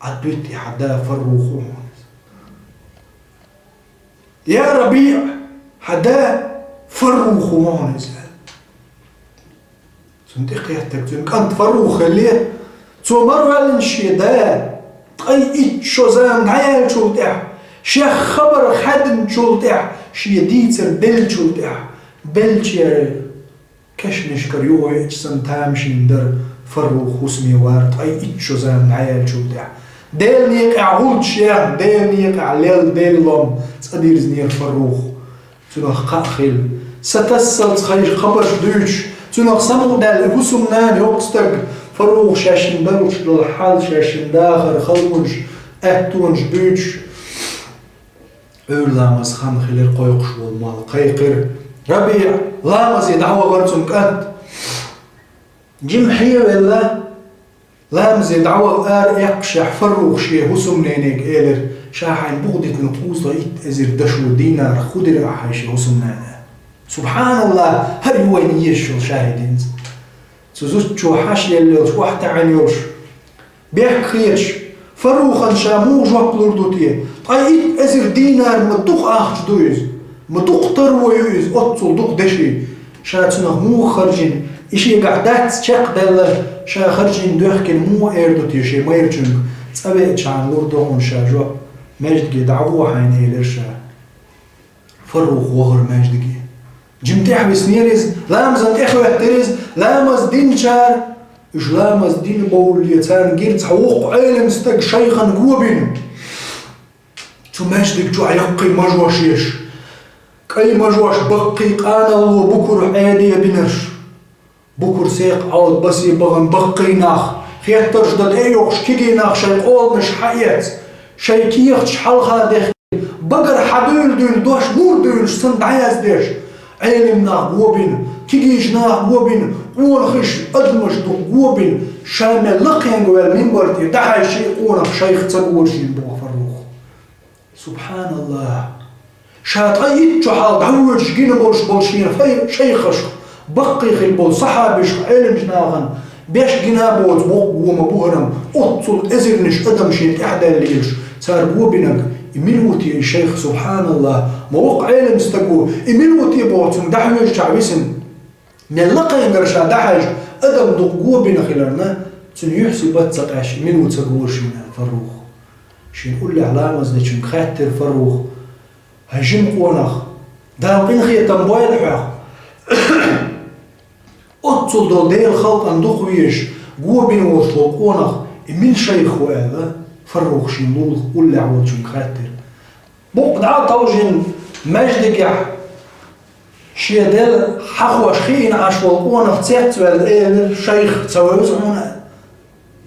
Ӏад витта, хьан да Фаррух ву хьуна иза. Я РабиӀа, хьан да Фаррух ву хьуна иза». Цунна тӀекхеттарг цуьнан кӀант Фаррух хиллера. Цо ма-ваьллинчу шен да, ткъе итт шо зама дӀаяьллачул тӀаьхьа, шех хабар хаьдначул тӀаьхьа, шен дийцар деллачул тӀаьхьа, беллачеран кешнашкара юхавеача санна тамашийна дара Фаррух хӀусаме вар ткъе итт шо зама дӀаяьллачул тӀаьхьа. Делан некъехь гӀулчаш яьхна, Делан некъехь лелла Делан лом цӀа дирзинера Фаррух. Цунах кхаъ хилла. Сатассалц хайша хабарш дуьйцуш, цунах самукъадаьлла и хӀусамнана, йоккха стаг, Фаррух шаьшшинна долуш долу хьал, шаьшшинна дахар, халонаш, аьттонаш буьйцуш, Ӏуьйра ламазан хан хилира, кхойкхуш волу молла кхайкхира: «РабиӀа, ламазе дӀавахара цуьнан кӀант!» Жимма хьевелла, ламазе дӀаваха ара эккхашехь, Фаррух шен хӀусамненега элира: «Ша хьайна буха дитина кхузткъе итт эзар дашо динар хӀун дира ахь хьайн шен хӀусамнана?» СубхьаналлахӀ, хӀара ю вайна езаш йолу шахӀидинца. Цу зудчо хьаша елла йолуш, охьатаьӀна йолуш, бехк хеташ, Фаррухана ша муха жоп лур ду те? Ткъе итт эзар динар ма дукха ахча ду иза, ма дукха таро ю иза, оццул дукха деши. Ша цунах муха харжийна, и шегахь дац чекхдаьлла, ша харжийна доьхкина муха эр ду те шен майрачуьнга? ЦӀа веачхьана лур ду хьуна ша жоп, маьждиге дӀагӀо хьайна, элира ша. Фаррух вахара маьждиге. Жимма тӀехвиснера иза, ламазан тӀехӀоьттира иза, ламаз динчара, уьш ламаз дина бовлле, царна гира цхьа воккха Ӏелам стаг шайхана го бина. Цу маьждиг чохь яккхий мажош еш, кӀайн мажош, баккхий, къаналло, букур Ӏеде бинарш. Букур, секха, Ӏовда, басе бахана баккхий нах, хеттарш дан тӀе а йоккхуш, кегий нах шайн къоламаш хьаэца, шайн кехаташ хьалха дехкина, багара хьадуьйла-дуьйла дош мур дуьйлуш санна дӀаяздеш, Ӏелам нах го бина, кегийчу нах го бина, къонахий, адамаш дукха го бина, ша мел лакхенга ваьлла минбар тӀе дӀахьаьжча, и къонах шайх ца гора шена боху Фаррух. СубхьаналлахӀ! Ша ткъе итт шо хьалха дӀавоьдуш гина болуш болу шена фай-, шайхашка, баккхий хилла болу сахьабашка, Ӏеламчу нахана беш гина а боцу боккха го ма бу хӀара, оццул эзарнаш адам шена тӀаьхьадаьлла лелаш, цара го бинарг, и мила ву те и шайх, субхьаналлахӀ, ма воккха Ӏелам стаг ву, и мила ву те боху цунна дӀахьоьжучохь висина. Мел лакхенгара ша дӀахьаьжча, адам дукха го бина хиларна, цуьнан юьхь-сибат ца къаьсташ, мила ву ца гора шена Фаррух. Шена уллехь ламаз дечуьнга хаьттира Фаррух: «ХӀай жима къонах, Дала къинхетам бойла хьох. Оццул долу Делан халкъана дукха везаш, Го бина волуш волу къонах, и мила шайх ву аьлла, Фаррух шен лулахь уллехь волчуьнга хаьттира. Букъ дӀа а товжина, маьждигехь шен Дела хьахош хиъна Ӏаш волу къонах цецваьлла элира: «Шайх ца вевза хьуна?»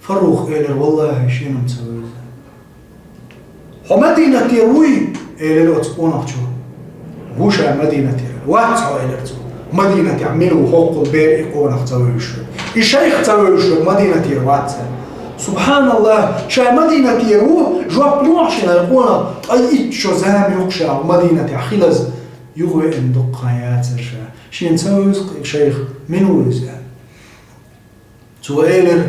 Фаррух элира: «Валлахьи, шена-м ца вевза». «Хьо Мадинатера вуй?» — элира оцу къонахчо. «Ву ша Мадинатера». «Вац хьо», — элира цо. «Мадинатехь мила ву хӀоккхул бер и къонах ца вевзаш верг? И шайх ца вевзаш верг Мадинатера вац?» Субханаллах, ша Мадинатера ву, жоп лохьа шена и къонах, ткъа итт шо зама ю-кх ша Мадинатехь хилаза, юхавеана дуккха хан яцара ша. Шена ца вевза-кх и шайх, мила ву иза? Цо элира: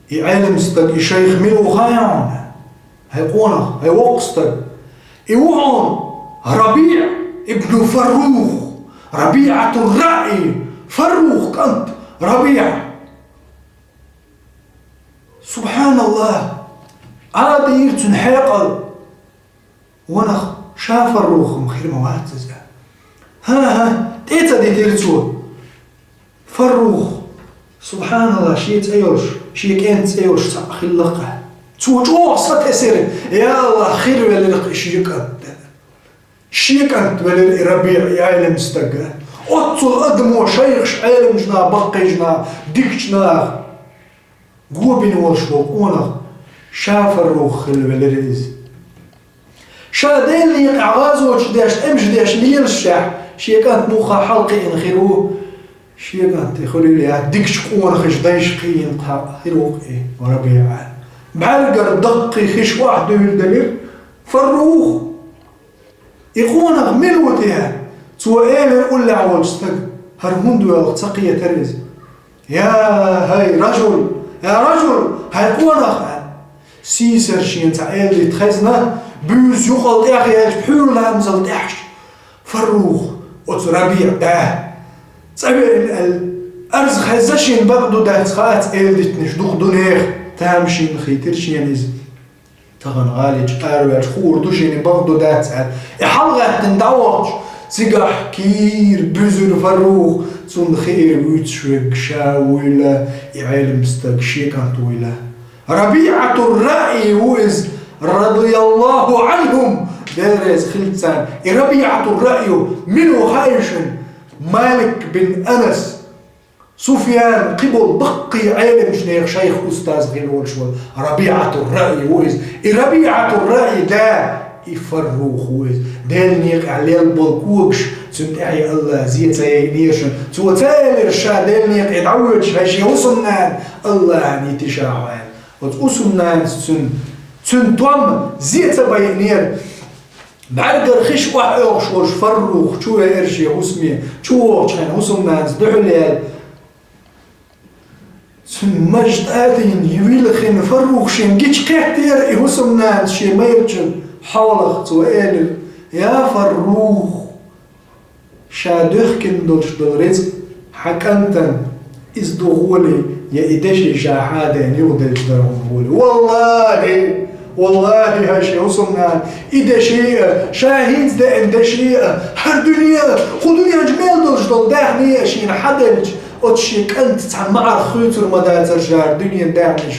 «И Ӏелам стаг, и шайх мила ву хаьий хьуна, хьайн къонах, хьайн воккха стаг? И ву хьуна РабиӀ ибн Фаррух, РабиӀатур-Раъйи, Фаррух кӀант РабиӀ». Субханаллах! Ӏадийра цуьнан хьекъал. Ванах, ша Фаррух-м хир ма вац иза? ХӀан-хӀа, тӀе а ца дитира цо. Фаррух, субханаллах, шен цӀе йолуш, шен кӀентан цӀе йолуш цхьаъ хилла-кх. Цо чӀогӀа сатесира: «Я АллахӀ, хир велира-кх и шен кӀант». Шен кӀант велира и РабиӀ, и Ӏелам стаг. Оццул адамо, шайхаш, Ӏеламчу наха, баккхийчу наха, дикачу наха го бина волуш волу къонах ша Фаррух хилла велира иза. Ша Делан некъахь гӀазоташ деш, тӀемаш деш лелашехь, шен кӀант муха хьалакхиъна хир ву, шен кӀант и хуьлийла яц, дикачу къонахаша дайша кхиийна кхаъ хир ву-кх и РабиӀ. БӀаьргара даккхий хиш охьадуьйладелира Фаррух. И къонах мила ву те? Цо элира уллехь волчу стага, хӀара хӀунда воьлху ца кхетара иза. «Я хӀай ражул, я ражул, хӀай къонах», — аьлла. Сийсара шена цхьа эладита хезна, буьйса юкъал тӀехъяьлча пхьуьйра ламазал тӀаьхьаш. Фаррух, оцу РабиӀ да, цӀа веана аьлла, арз хезна шена, бакъ ду дац хаац эладитанаш дукха ду нехан, тамашийна хийтира шена иза. Тахана гӀаличу араваьлча хуур ду шена, бакъ ду дац аьлла. И хьалагӀаьттина дӀавахча, цигахь кийра буьзира Фаррух, цунна хиира вуьйцуш верг ша вуйла, и Ӏелам стаг шен кӀант вуйла. РабиӀатур-Раъйи ву иза, радияллаху Ӏанхум, Дела реза хилла царна. И РабиӀатур-Раъйи мила ву хаьий шуна? Малик бин Анас. Суфьян, кхин болу баккхий Ӏеламчу нехан шайх, устаз хилла волуш волу РабиӀатур-Раъйи ву иза. И РабиӀатур-Раъйи да, и Фаррух ву иза. Делан некъахь лелла болу когаш, цуьнан тӀаьхье АллахӀа зен ца яйинера шуна. Цо ца элира ша Делан некъе дӀавоьдуш, хӀай шен хӀусамнана, АллахӀана йити ша хьо аьлла. Оцу хӀусамнанас цуьнан, цуьнан тӀом зен ца байинера. БӀаьргара хиш охьаоьхуш волуш Фаррух чу веара шен хӀусаме, чу вогӀучу хенахь хӀусамнанас дуьхьал яьлла. Цуьнан маж тӀе а тиъна, вилхина, Фаррух шена гича кхеттера и хӀусамнанас шен майрачун хьолах. Цо элира: «Я Фаррух, ша доьхкина долуш долу рицкъ хьан кӀантана, иза ду гӀоле, я и деши ша хьан а дена юхаделча дара хьуна гӀоле». «ВаллахӀи, валлахӀи, хӀай шен хӀусамнана, и деши а, ша хӀинца деана деши а, хӀара дуьне а, кху дуьнен чу мел долуш долу даьхни а шена хьан делча, оцу шен кӀанта цхьа маӀарх хуьйцур ма дацара ша хӀара дуьненан даьхнаш».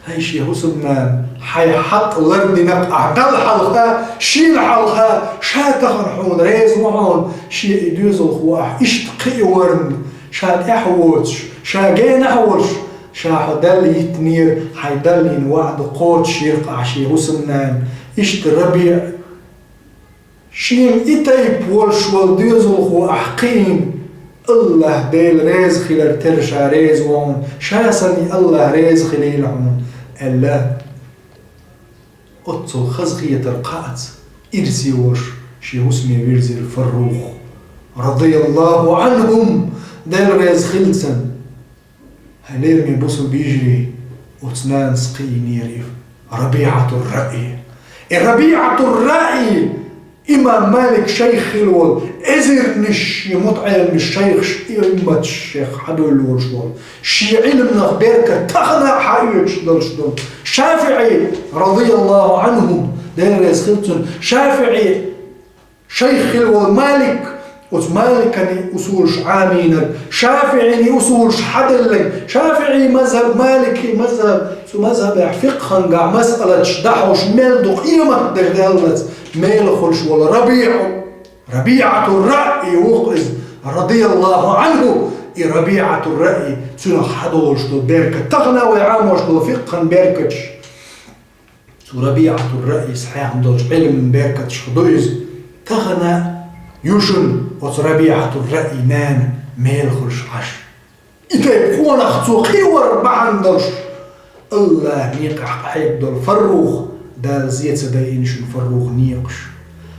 «ХӀай шен хӀусамнана, хьайн хьакъ лардина-кх ахь Далла хьалха, шена хьалха, ша тахана хьуна реза ву хьуна, шен и доьзалхо ахь иштта кхиаварна, ша тӀаьхьа воцуш, ша генахь а волуш, ша хьо Далла йиттинера, хьайн Далла йина ваӀда кхочушйира-кх ахь, шен хӀусамнана». Иштта РабиӀ шена и тайпа волуш волу доьзалхо ахь кхиийна, АллахӀ Дела реза хилар тера ша реза ву хьуна, ша санна и АллахӀ реза хилийла хьуна, аьлла. Оццул хазахетар кхаъца, ирсе волуш шен хӀусаме вирзира Фаррух, радияллаху Ӏанхум, Дела реза хилла царна. ХӀай лераме бусалба йижарий, оцу нанас кхиийнера и РабиӀатур-Раъйи. И РабиӀатур-Раъйи, имам Малик шайх хилла волу, эзарнаш шен мутаӀеламаш, шайхаш, аимматаш шех хьадуьйлуш волу, шен Ӏилманах беркат тахана а хьаоьцуш долуш долу ШафиӀи, радияллаху Ӏанхум, Дела реза хилла цунна, ШафиӀи шайх хилла волу Малик, Оцу Маликан и усулаш Ӏамийнарг, ШафиӀин и усулаш хьаделларг, ШафиӀи мазхӀаб, Малики мазхӀаб, цу мазхӀабехь фикъхангахь масъалаташ дӀахьош мел ду къемат дерг даьллалц мелахуш волу РабиӀу, РабиӀатур-Раъи ву-кх иза, радияллаху Ӏанху, и РабиӀатур-Раъи, цуьнах хьадолуш долу беркат. Тахана вай Ӏамош долу фикъхан беркаташ. Цу РабиӀатур-Раъис хьехна долчу Ӏилман беркаташха ду иза. Тахана ю шуна оцу РабиӀатур-Раъи нана мелахуш Ӏаш. И тайпа къонах цо кхиор бахьана долуш, АллахӀан некъахь къахьега долу Фаррух, Дала зе ца дайина шуна Фаррух некъаш.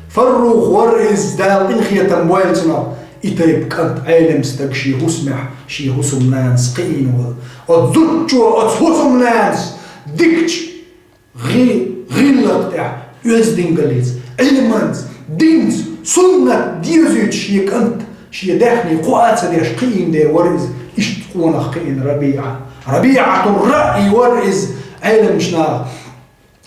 Фаррух вара иза, Дала къинхетам бойла цунах, и тайпа кӀант, Ӏелам стаг шен хӀусамехь, шен хӀусамнанас кхиийна волу. Оцу зудчо оцу хӀусамнанас дикачу гӀи-, гӀиллакх тӀехь оьздангаллица, Ӏилманца, динца, суннат дезуьйтуш шен кӀант, шен даьхни кхоа а ца деш кхиийна дера вара иза, иштта къонах кхиийна РабиӀа. РабиӀатур-Раъи вара иза, Ӏеламчу наха.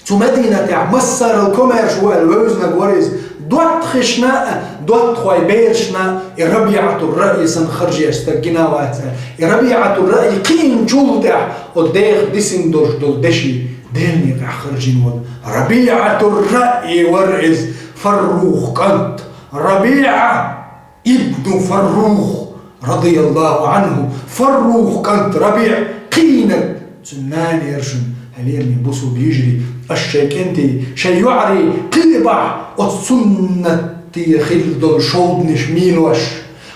Цу Мадинатехь массарал комаьрша ву аьлла вевзинарг вара иза. ДоттагӀашна а, доттагӀий берашна а и РабиӀатур-Раъи санна харжеш стаг гина вац аьлла. И РабиӀатур-Раъи кхиийначул тӀаьхьа оцу деха дисина долуш долу деши Делан некъахь харжина волу. РабиӀатур-Раъи вара иза, Фаррух кӀант. РабиӀа ибну Фаррух, радияллаху Ӏанху, Фаррух кӀант РабиӀ кхиийнарг цуьнан нана яра шуна, хьалераме бусулба йижарий, аша шайн кӀентий, шайн йоӀарий кхиабахь оцу суннатан хилла долу шовданаш мелош,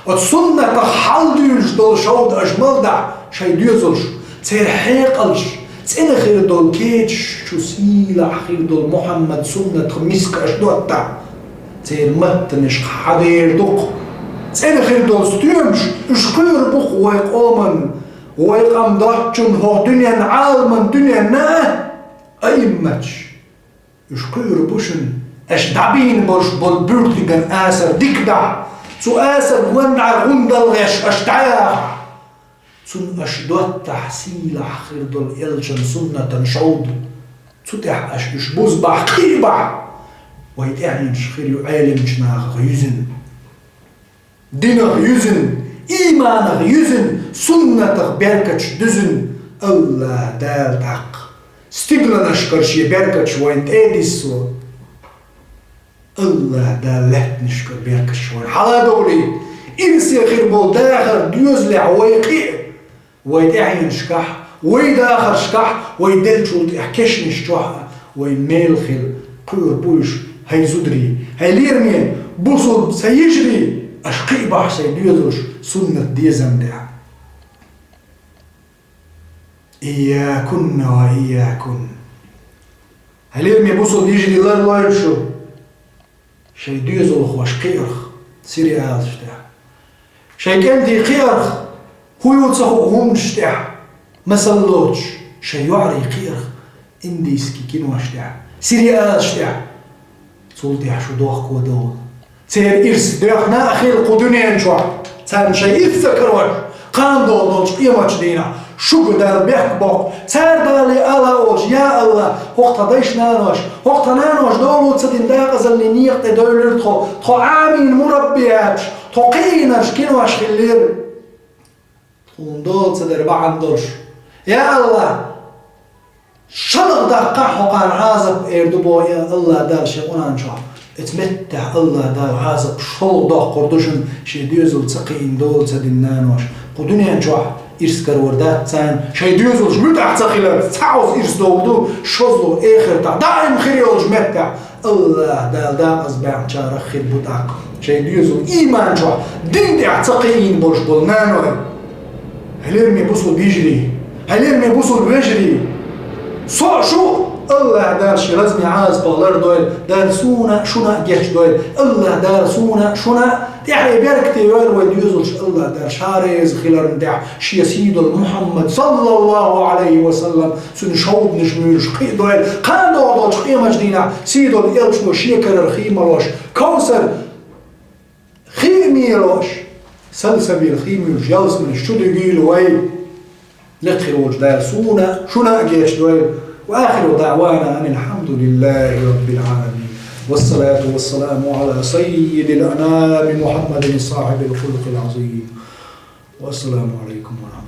оцу суннатах хьалдуьйлуш долу шовда аша мел дахь шайн доьзалш, церан хьекъалш, цӀена хир долу кечаш, чу сийлахь хир долу Мухьаммадан суннатах миска аша доттахь, церан маттанашка хьадер ду-кх. ЦӀена хир долу стоьмаш, уьш кхуьур бу-кх вай къоман, вай къам доцчунна, хӀокху дуьненна, Ӏаламан дуьненна а, аимматаш. Уьш кхуьур бу шуна, аша дӀабийна болуш болу буьртиган асар дика дахь, цу асар гонахьара гӀундалгӀеш аша дӀаяхахь. Цунна аша доттахь сийлахь хир долу элчан суннатан шовда. Цу тӀехь аша уьш бузбахь, кхиабахь, вай тӀаьхьенаш хир ю Ӏелимчу нахах юьзина. Динах юьзина, ийманах юьзина, суннатах беркаташ дуьзина, АллахӀ Дала тӀаккха стигланашкара шен беркаташ вайна тӀе а диссо. АллахӀ Дала лаьттанашкара беркаташ вайна хьала а довлийта, ирсе хир болу дахар доьзалехь вай кхиа, вай тӀаьхьенашкахь, вай дахаршкахь, вай деллачул тӀехь кешнаш чохь а, вай мел хила кхуьур бу уьш, хӀай зударий, хӀай лераме бусулба сан йижарий, аша кхиабахь шайн доьзалш суннат дезам тӀехь. Ийякунна ва ийякун. Хьалераме бусулба йижарий, ларлойла шу шайн доьзалхоша кхиарх сериалаш тӀехь. Шайн кӀентий кхиарх хӀун ю ца хуу хӀуманаш тӀехь, масал лоцуш, шайн йоӀарий кхиарх индийский кинош тӀехь, сериалаш тӀехь. Цул тӀехь шу дохко довла. Церан ирс доьхна а хила кху дуьнен чохь. Царна шайн ирс ца карош, кхана догӀу долчу къематчу дийнахь шуьга Дала бехк боккху. Цара Далла ала а олуш: «Я АллахӀ, хӀокху тхан дайша-наноша, хӀокху тхан наноша долу ца дина декъазаллин некъа тӀе девлира тхо, тхо Ӏамийна мураббияташ, тхо кхиийнарш кинош хиллера». Тхуна дола ца дара бахьана долуш. Я АллахӀ, шолгӀа даккхахь хӀокхарна Ӏазап, эр ду боху, я АллахӀ Дала шен Къуръан чохь. Оцу меттехь АллахӀ Дала Ӏазап шолгӀа доккхур ду шуна, шен доьзал ца кхиийна, дола ца дина наноша. Кху дуьнен чохь ирс карор дац царна, шайн доьзалш муьтӀахь ца хиларца, цхьа оцу ирс догӀу ду, шозлагӀа эхартахь даим хир йолчу меттехь. АллахӀ Дала декъазбаьхначарах хир бу тӀаккха шайн доьзал ийман чохь, дин тӀехь ца кхиийна болуш болу наной. Хьалераме бусулба йижарий, хьалераме бусулба вежарий, со а, шу а АллахӀ Дала шен лазаме Ӏазапах лардойла, Дала суна а, шуна а гечдойла, АллахӀ Дала суна а, шуна а тӀаьхье беркате йойла вай доьзалш, АллахӀ Дала Ша реза хиларна тӀехь шен сий долу Мухьаммад, саллаллаху Ӏалайхи ва саллам, цуьнан шовданаш муьйлуш кхиадойла, кхана догӀу долчу къематчу дийнахь сий долу элчано шен карара хий малош, Кавсар хий мелош, салсабил хий муьйлуш ялсаманаш чу дуьгийла вай. Лекха хир волчу Дала суна а, шуна а гечдойла. Ва ахиру даъвана анил хьамдулиллахи раббил Ӏаламин. والصلاة والسلام على سيد الأنام محمد صاحب الخلق العظيم. والسلام عليكم ورحمة الله.